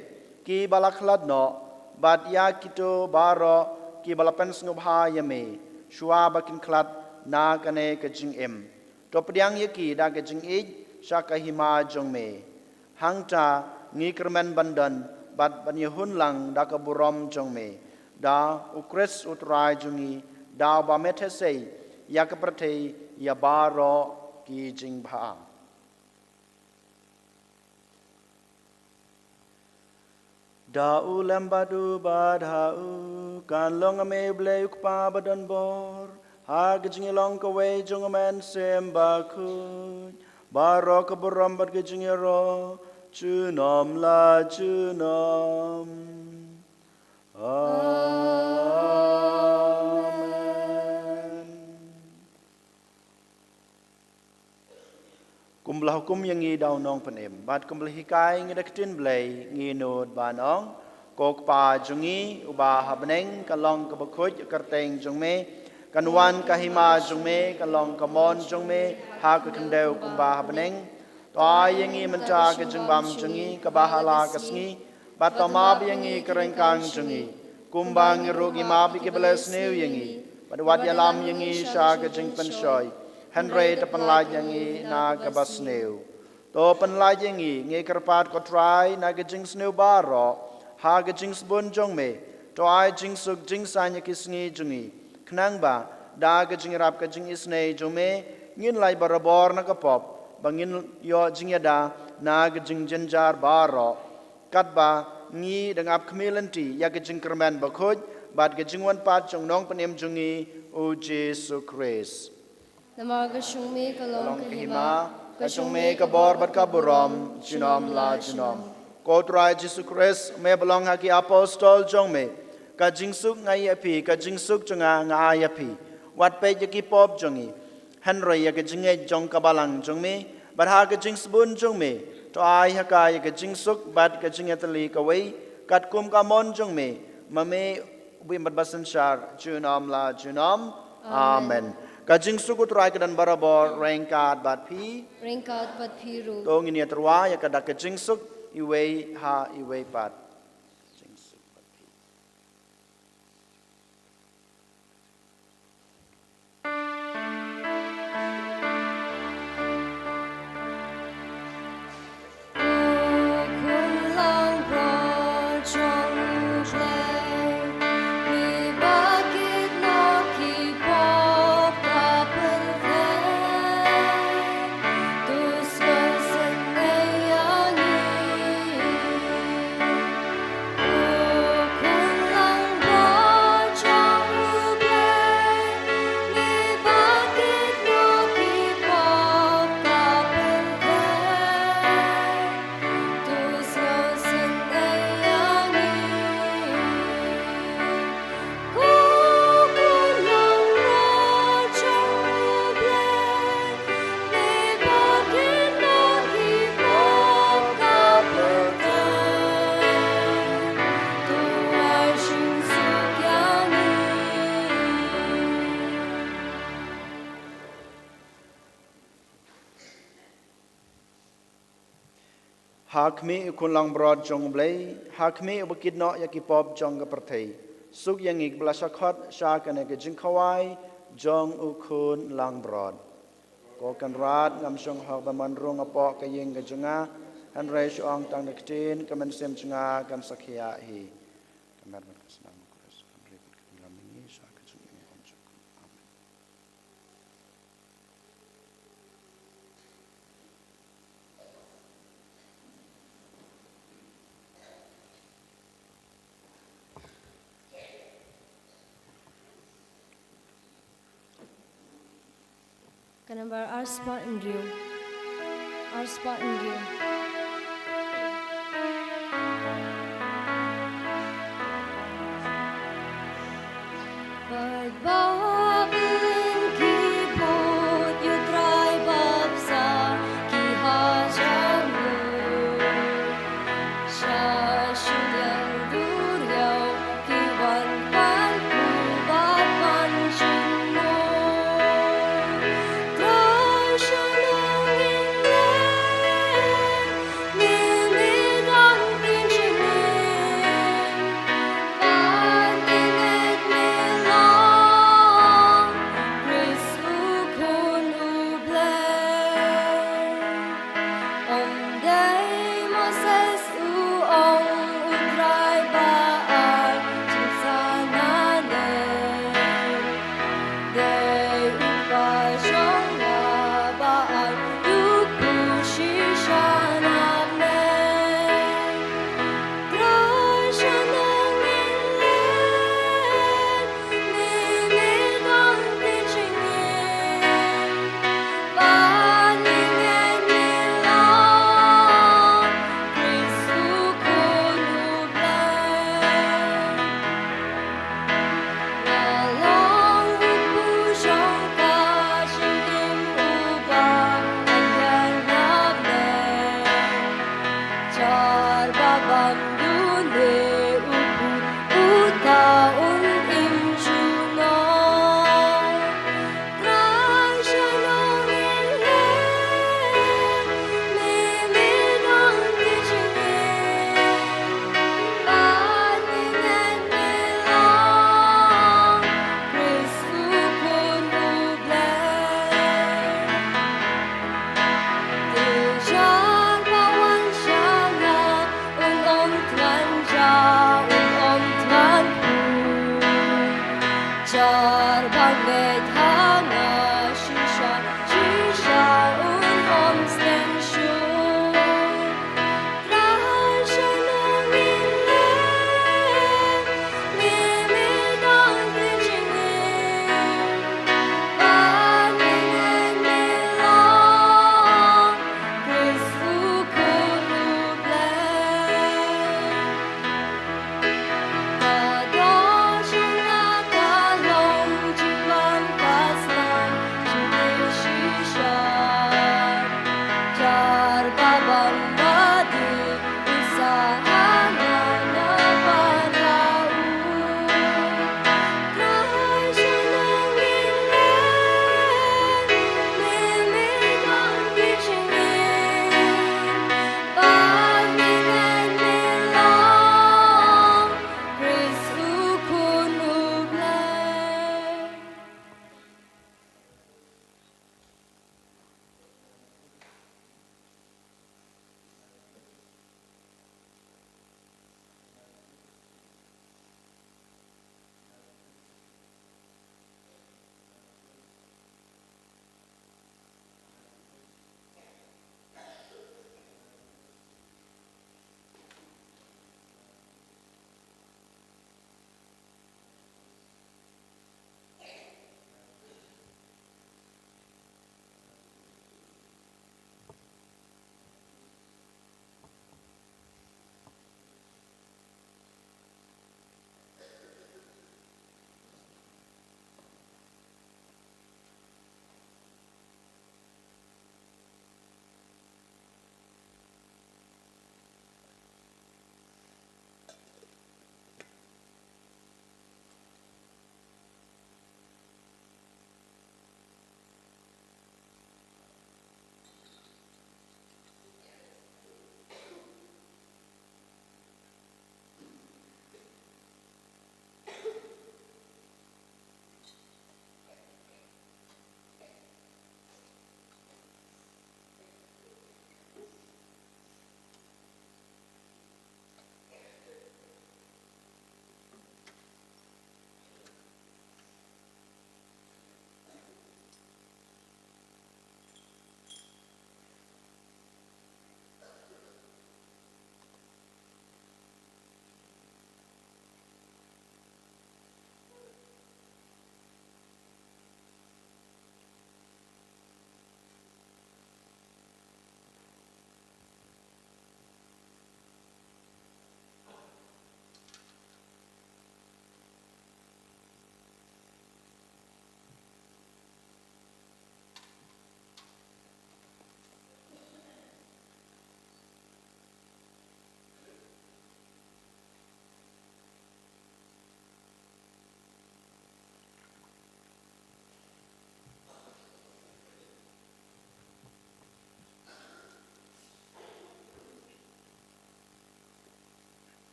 kiba la khlad noh, bad ïa kito baroh kiba la pynsngewbha ïa me, shuwa ba kin khlad na kane ka jingim. To pdiang ïa ki da ka jingïeit sha ka hima jong me. Hangta ngi kyrmen ban don bad ban ïahun lang da ka burom jong me, da U Khrist U Trai jong ngi, da uba me theh sei ïa ka pyrthei ïa baroh ki jingbha. Da u lem bad u bad ha u, kan long ha me U Blei U Kpa ba don bor, ha ka jingïalong kawei jong U Mynsiem Bakhuid, baroh ka burom bad ka jingïaroh junom la junom. Amen. Kumba la hukum ïa ngi da u Nongpynim, bad kumba la hikai ïa ngi da ka ktien Blei, ngi nud ban ong: Ko Kpa jong ngi uba ha bneng, kan long kaba khuid ka kyrteng jong me, kan wan ka hima jong me, kan long ka mon jong me ha ka khyndew kumba ha bneng. To ai ïa ngi mynta ka jingbam jong ngi kaba ha la ka sngi, bad to map ïa ngi ka ryngkang jong ngi, kumba ngi ruh ngi map ïa kiba la sniew ïa ngi, bad wat ïalam ïa ngi sha ka jingpynshoi, hynrei to pynlait ïa ngi na kaba sniew. To pynlait ïa ngi, ngi kyrpad ko Trai, na ka jingsniew baroh, ha ka jingsbun jong me. To ai jingsuk jingsaiñ ïa ki sngi jong ngi, khnang ba da ka jingïarap ka jingisynei jong me, ngin lait barabor na ka pop, ba ngin ïoh jingïada na ka jingjynjar baroh, katba ngi dang ap khmih lynti ïa ka jingkyrmen bakhuid bad ka jingwan pat jong u Nongpynim jong ngi, U Jisu Khrist. Namar ka jong me ka long ka hima, ka jong me ka bor bad ka burom junom la junom. Ko Trai Jisu Khrist, me ba la ong ha ki apostol jong me: Ka jingsuk nga ai ïa phi, ka jingsuk jong nga nga ai ïa phi. Wat peit ïa ki pop jong ngi, hynrei ïa ka jingngeit jong ka balang jong me. Bad ha ka jingsbun jong me, to ai ha ka ïa ka jingsuk bad ka jingïatylli kawei, katkum ka mon jong me, ma me uba im bad ba synshar junom la junom. Amen. Amen. Ka jingsuk U Trai ka don barabor ryngkat bad phi. Ryngkat bad phi ruh. To ngin ïatyrwa ïa ka da ka jingsuk, iwei ha iwei pat. Jingsuk bad phi. Ha khmih u khun langbrot jong U Blei, ha khmih uba kit noh ïa ki pop jong ka pyrthei, suk ïa ngi kiba la shah khot sha kane ka jingkhawai jong u khun langbrot. Ko Kynrad, ngam shong hok ban wan rung hapoh ka ïing ka jong nga, hynrei shu ong tang da ka ktien, ka mynsiem jong nga kan sa khiah hi. Ka met bad ka snam u Khrist kan ri bad kan ïalam ïa ngi sha ka jingim. Amen. Ka nambar ar spah hynriew. Ar spah hynriew. Paidbah ba lyngkot, ïa u Trai bapsa ki hajar nguh. Sha shiliang duriaw ki wan pan khublei ban jingmut.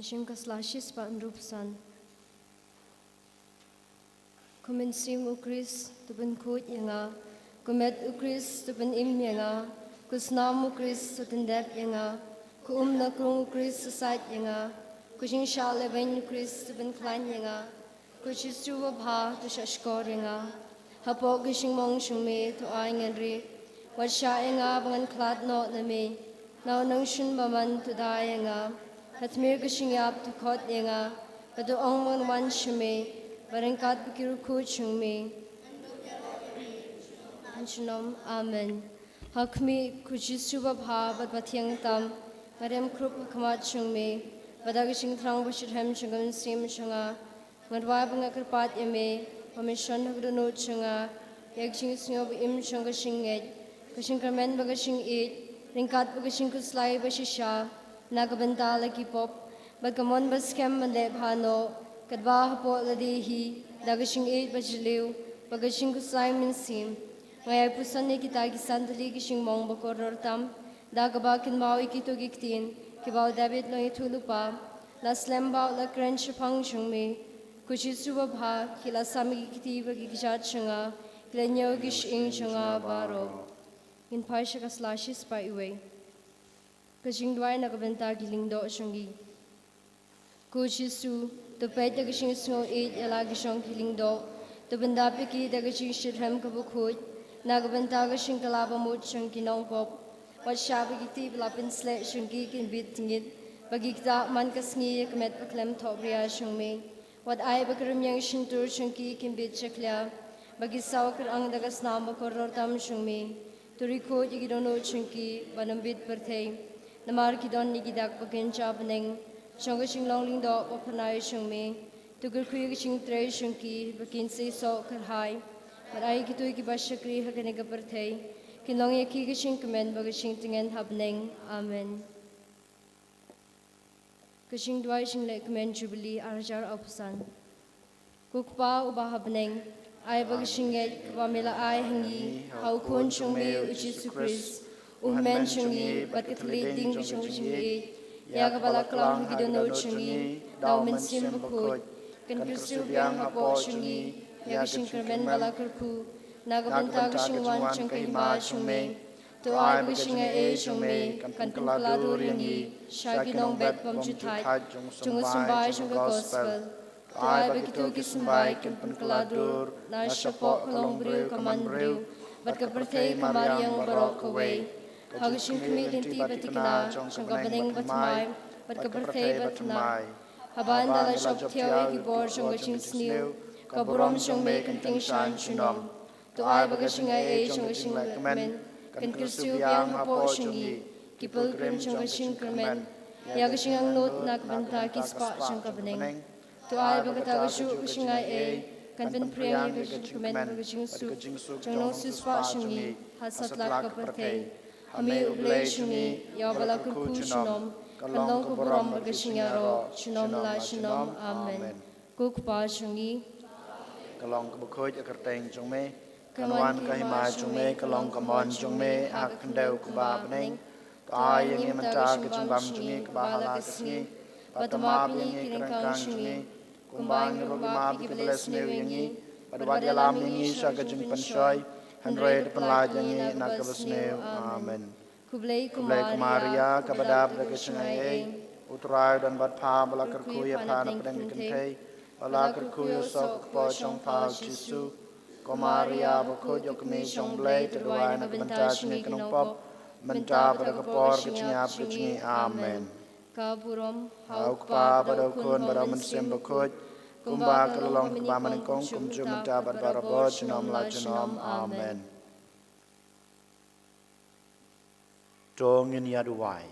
Shim ka sla shispah hynriewphew san. Ko Mynsiem u Khrist, to pynkhuid ïa nga. Ko met u Khrist, to pynim ïa nga. Ko snam u Khrist, to pyndep ïa nga. Ko um na krung u Khrist, to sait ïa nga. Ko jingshah lehbeiñ u Khrist, to pynkhlaiñ ïa nga. Ko Jisu babha, to shahshkor ïa nga. Hapoh ka jingmong jong me, to ai ngan rieh. Wat shah ïa nga ba ngan khlad noh na me. Na u nongshun bymman, to da ïa nga. Ha tmier ka jingïap, to khot ïa nga. Bad to ong ba ngan wan sha me. Bad ryngkat bad ki riewkhuid jong me, ngan junom. Amen. Ha khmih, ko Jisu babha bad bathiang tam, nga dem khrup ha khmat jong me. Bad da ka jingthrang bashitrhem jong ka mynsiem jong nga, nga duwai ba nga kyrpad ïa me, ba men shon ha ka dohnud jong nga ïa ka jingsngew ba im jong ka jingngeit, ka jingkyrmen bad ka jingïeit, ryngkat bad ka jingkhuslai bashisha na ka bynta la ki pop, bad ka mon baskhem ban leh bha noh, katba hapoh lade hi, da ka jingïeit bajylliew bad ka jingkhuslai mynsiem, nga ïai puson ïa kita ki san tylli ki jingmong ba kordor tam, da kaba kynmaw ïa kito ki ktien kiba u David u nongïathuhlypa: La slem bha, la kren shaphang jong me. Ko Jisu babha, ki la sam ïa ki kti bad ki kjat jong nga, ki la ñiew ïa ki shyieng jong nga baroh. Ngin phai sha ka sla shispah wei. Ka jingduwai na ka bynta ki lyngdoh jong ngi. Ko Jisu, to peit da ka jingsngewieit ïa la ki jong ki lyngdoh, to pyndap ïa ki da ka jingshitrhem kaba khuid, na ka bynta ka jingkylla bamut jong ki nongpop. Wat shah ba ki kti ba la pynsleh jong ki kin bit tngit, ba ki ktah man ka sngi ïa ka met bakhlem thohbria jong me. Wat ai ba ka rymmiang shyntur jong ki kin bit jakhlia, ba ki sawa kyrang da ka snam ba kordor tam jong me. To riewkhuid ïa ki dohnud jong ki ban ym bit pyrthei, namar ki don ïa ki dak bakynja bneng jong ka jinglong lyngdoh baphyrnai jong me. To kyrkhu ïa ka jingtrei jong ki ba kin seisoh kyrhai, bad ai ïa kito kiba shakri ha kane ka pyrthei, kin long ïa ki ka jingkmen bad ka jingtngen ha bneng. Amen. Ka jingduwai jingleh kmen Jubili arhajar arphew san. Ko Kpa uba ha bneng, ai ba ka jingngeit kaba me la ai ha ngi ha u Khun jong me u Jisu Khrist, u hynmen jong ngi bad ka thylliej ding jong ka jingïeit, ïa kaba la klam ha ki dohnud jong ngi da u Mynsiem Bakhuid, kan kyrsiew biang hapoh jong ngi ïa ka jingkyrmen ba la kyrkhu na ka bynta ka jingwan jong ka hima jong me. To ai ba ka jingaiei jong me kan pynkylla dur ïa ngi sha ki nongbet bymjukthait jong u symbai jong ka gospel. To ai ba kito ki symbai kin pynkylla dur na shapoh ka longbriew ka manbriew bad ka pyrthei ka mariang baroh kawei, ha ka jingkhmih lynti ba thikna jong ka bneng bathymmai bad ka pyrthei bathynnai. Haba ynda la jop thiaw ïa ki bor jong ka jingsniew, ka burom jong me kan tyngshaiñ junom. To ai ba ka jingaiei jong ka jingleh kmen kan kyrsiew biang hapoh jong ngi, ki pilgrim jong ka jingkyrmen, ïa ka jingangnud na ka bynta ki spah jong ka bneng. To ai ba kata kajuh ka jingaiei kan pynphriang ïa ka jingkmen bad ka jingsuk jong u nongsiewspah jong ngi ha satlak ka pyrthei. Ha me U Blei jong ngi, ïa uba la kyrkhu junom, kan long ka burom bad ka jingïaroh junom la junom. Amen. Ko Kpa jong ngi, ka long kaba khuid ha ka kyrteng jong me. Kan wan ka hima jong me, ka long ka mon jong me ha ka khyndew kumba ha bneng. To ai ïa ngi mynta ka jingbam jong ngi kaba ha la ka sngi. Bad to map ïa ngi ki ryngkang jong ngi, kumba ngi ruh ngi map ïa kiba leh sniew ïa ngi. Bad wat ïalam ïa ngi sha ka jingpynshoi, hynrei to pynlait ïa ngi na kaba sniew. Amen. Khublei ko Maria, kaba dap da ka jingaiei, U Trai u don bad pha, ba la kyrkhu ïa pha na pdeng ki kynthei, ba la kyrkhu ïa u soh ka kpoh jong pha u Jisu. Ko Maria bakhuid, ïoh kmie jong U Blei, to duwai na ka bynta jong ngi ki nongpop, mynta bad ha ka por ka jingïap ka jong ngi. Amen. Ka burom ha U Kpa bad ha U Khun bad ha U Mynsiem Bakhuid, kumba ka la long kaba mynnyngkong, kumjuh mynta bad barabor, junom la junom. Amen. To ngin ïa duwai.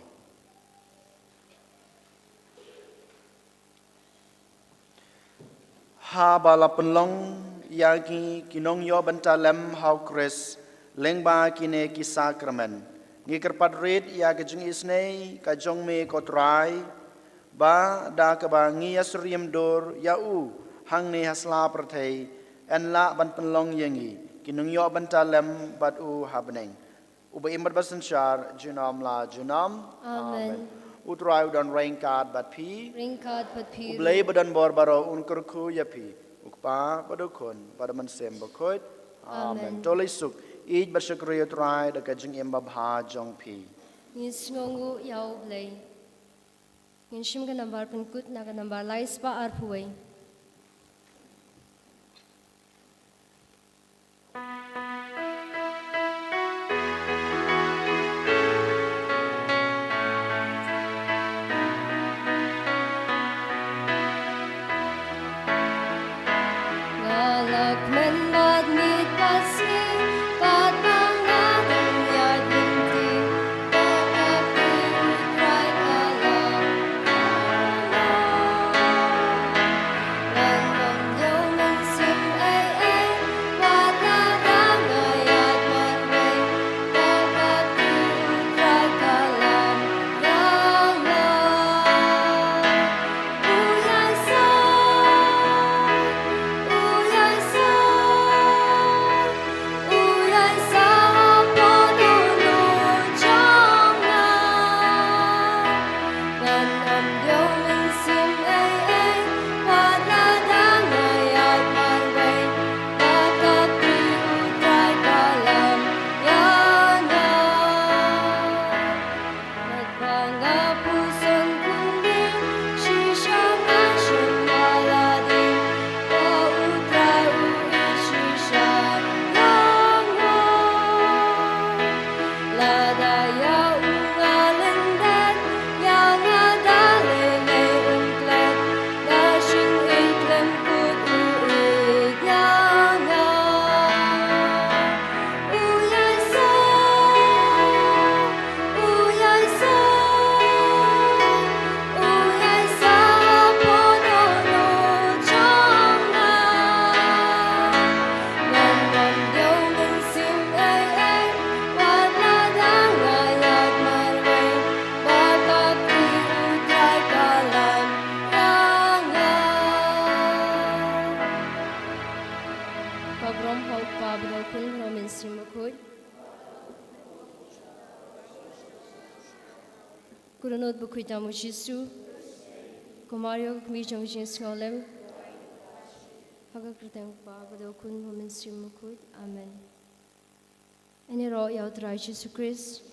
Haba la pynlong ïa ngi ki nongïoh bynta lem ha U Khrist lyngba kine ki sakramen, ngi kyrpad rit ïa ka jingisynei ka jong me ko Trai, ba da kaba ngi ïasyriem dur ïa u hangne ha sla pyrthei, yn lah ban pynlong ïa ngi ki nongïoh bynta lem bad u ha bneng. Uba im bad basynshar junom la junom. Amen. Amen. U Trai u don ryngkat bad phi. Ryngkat bad phi. U Blei ba don bor baroh un kyrkhu ïa phi. U Kpa bad u Khun bad u Mynsiem Bakhuid. Amen. Amen. To leit suk, ïeit bad shakri ïa u Trai da ka jingim babha jong phi. Ngi sngewnguh ïa u Blei. Ngin shim ka nambar pynkut na ka nambar lai spah arphew wei. Ka burom ha u Kpa bad ha u Khun bad ha u Mynsiem Bakhuid. Ko Dohnud Bakhuid, tam u Jisu. Ko Maria ka kmie jong ka jingsngewlem. Ha ka kyrteng u Kpa bad u Khun bad u Mynsiem Bakhuid. Amen. Ngin ïaroh ïa u Trai Jisu Khrist.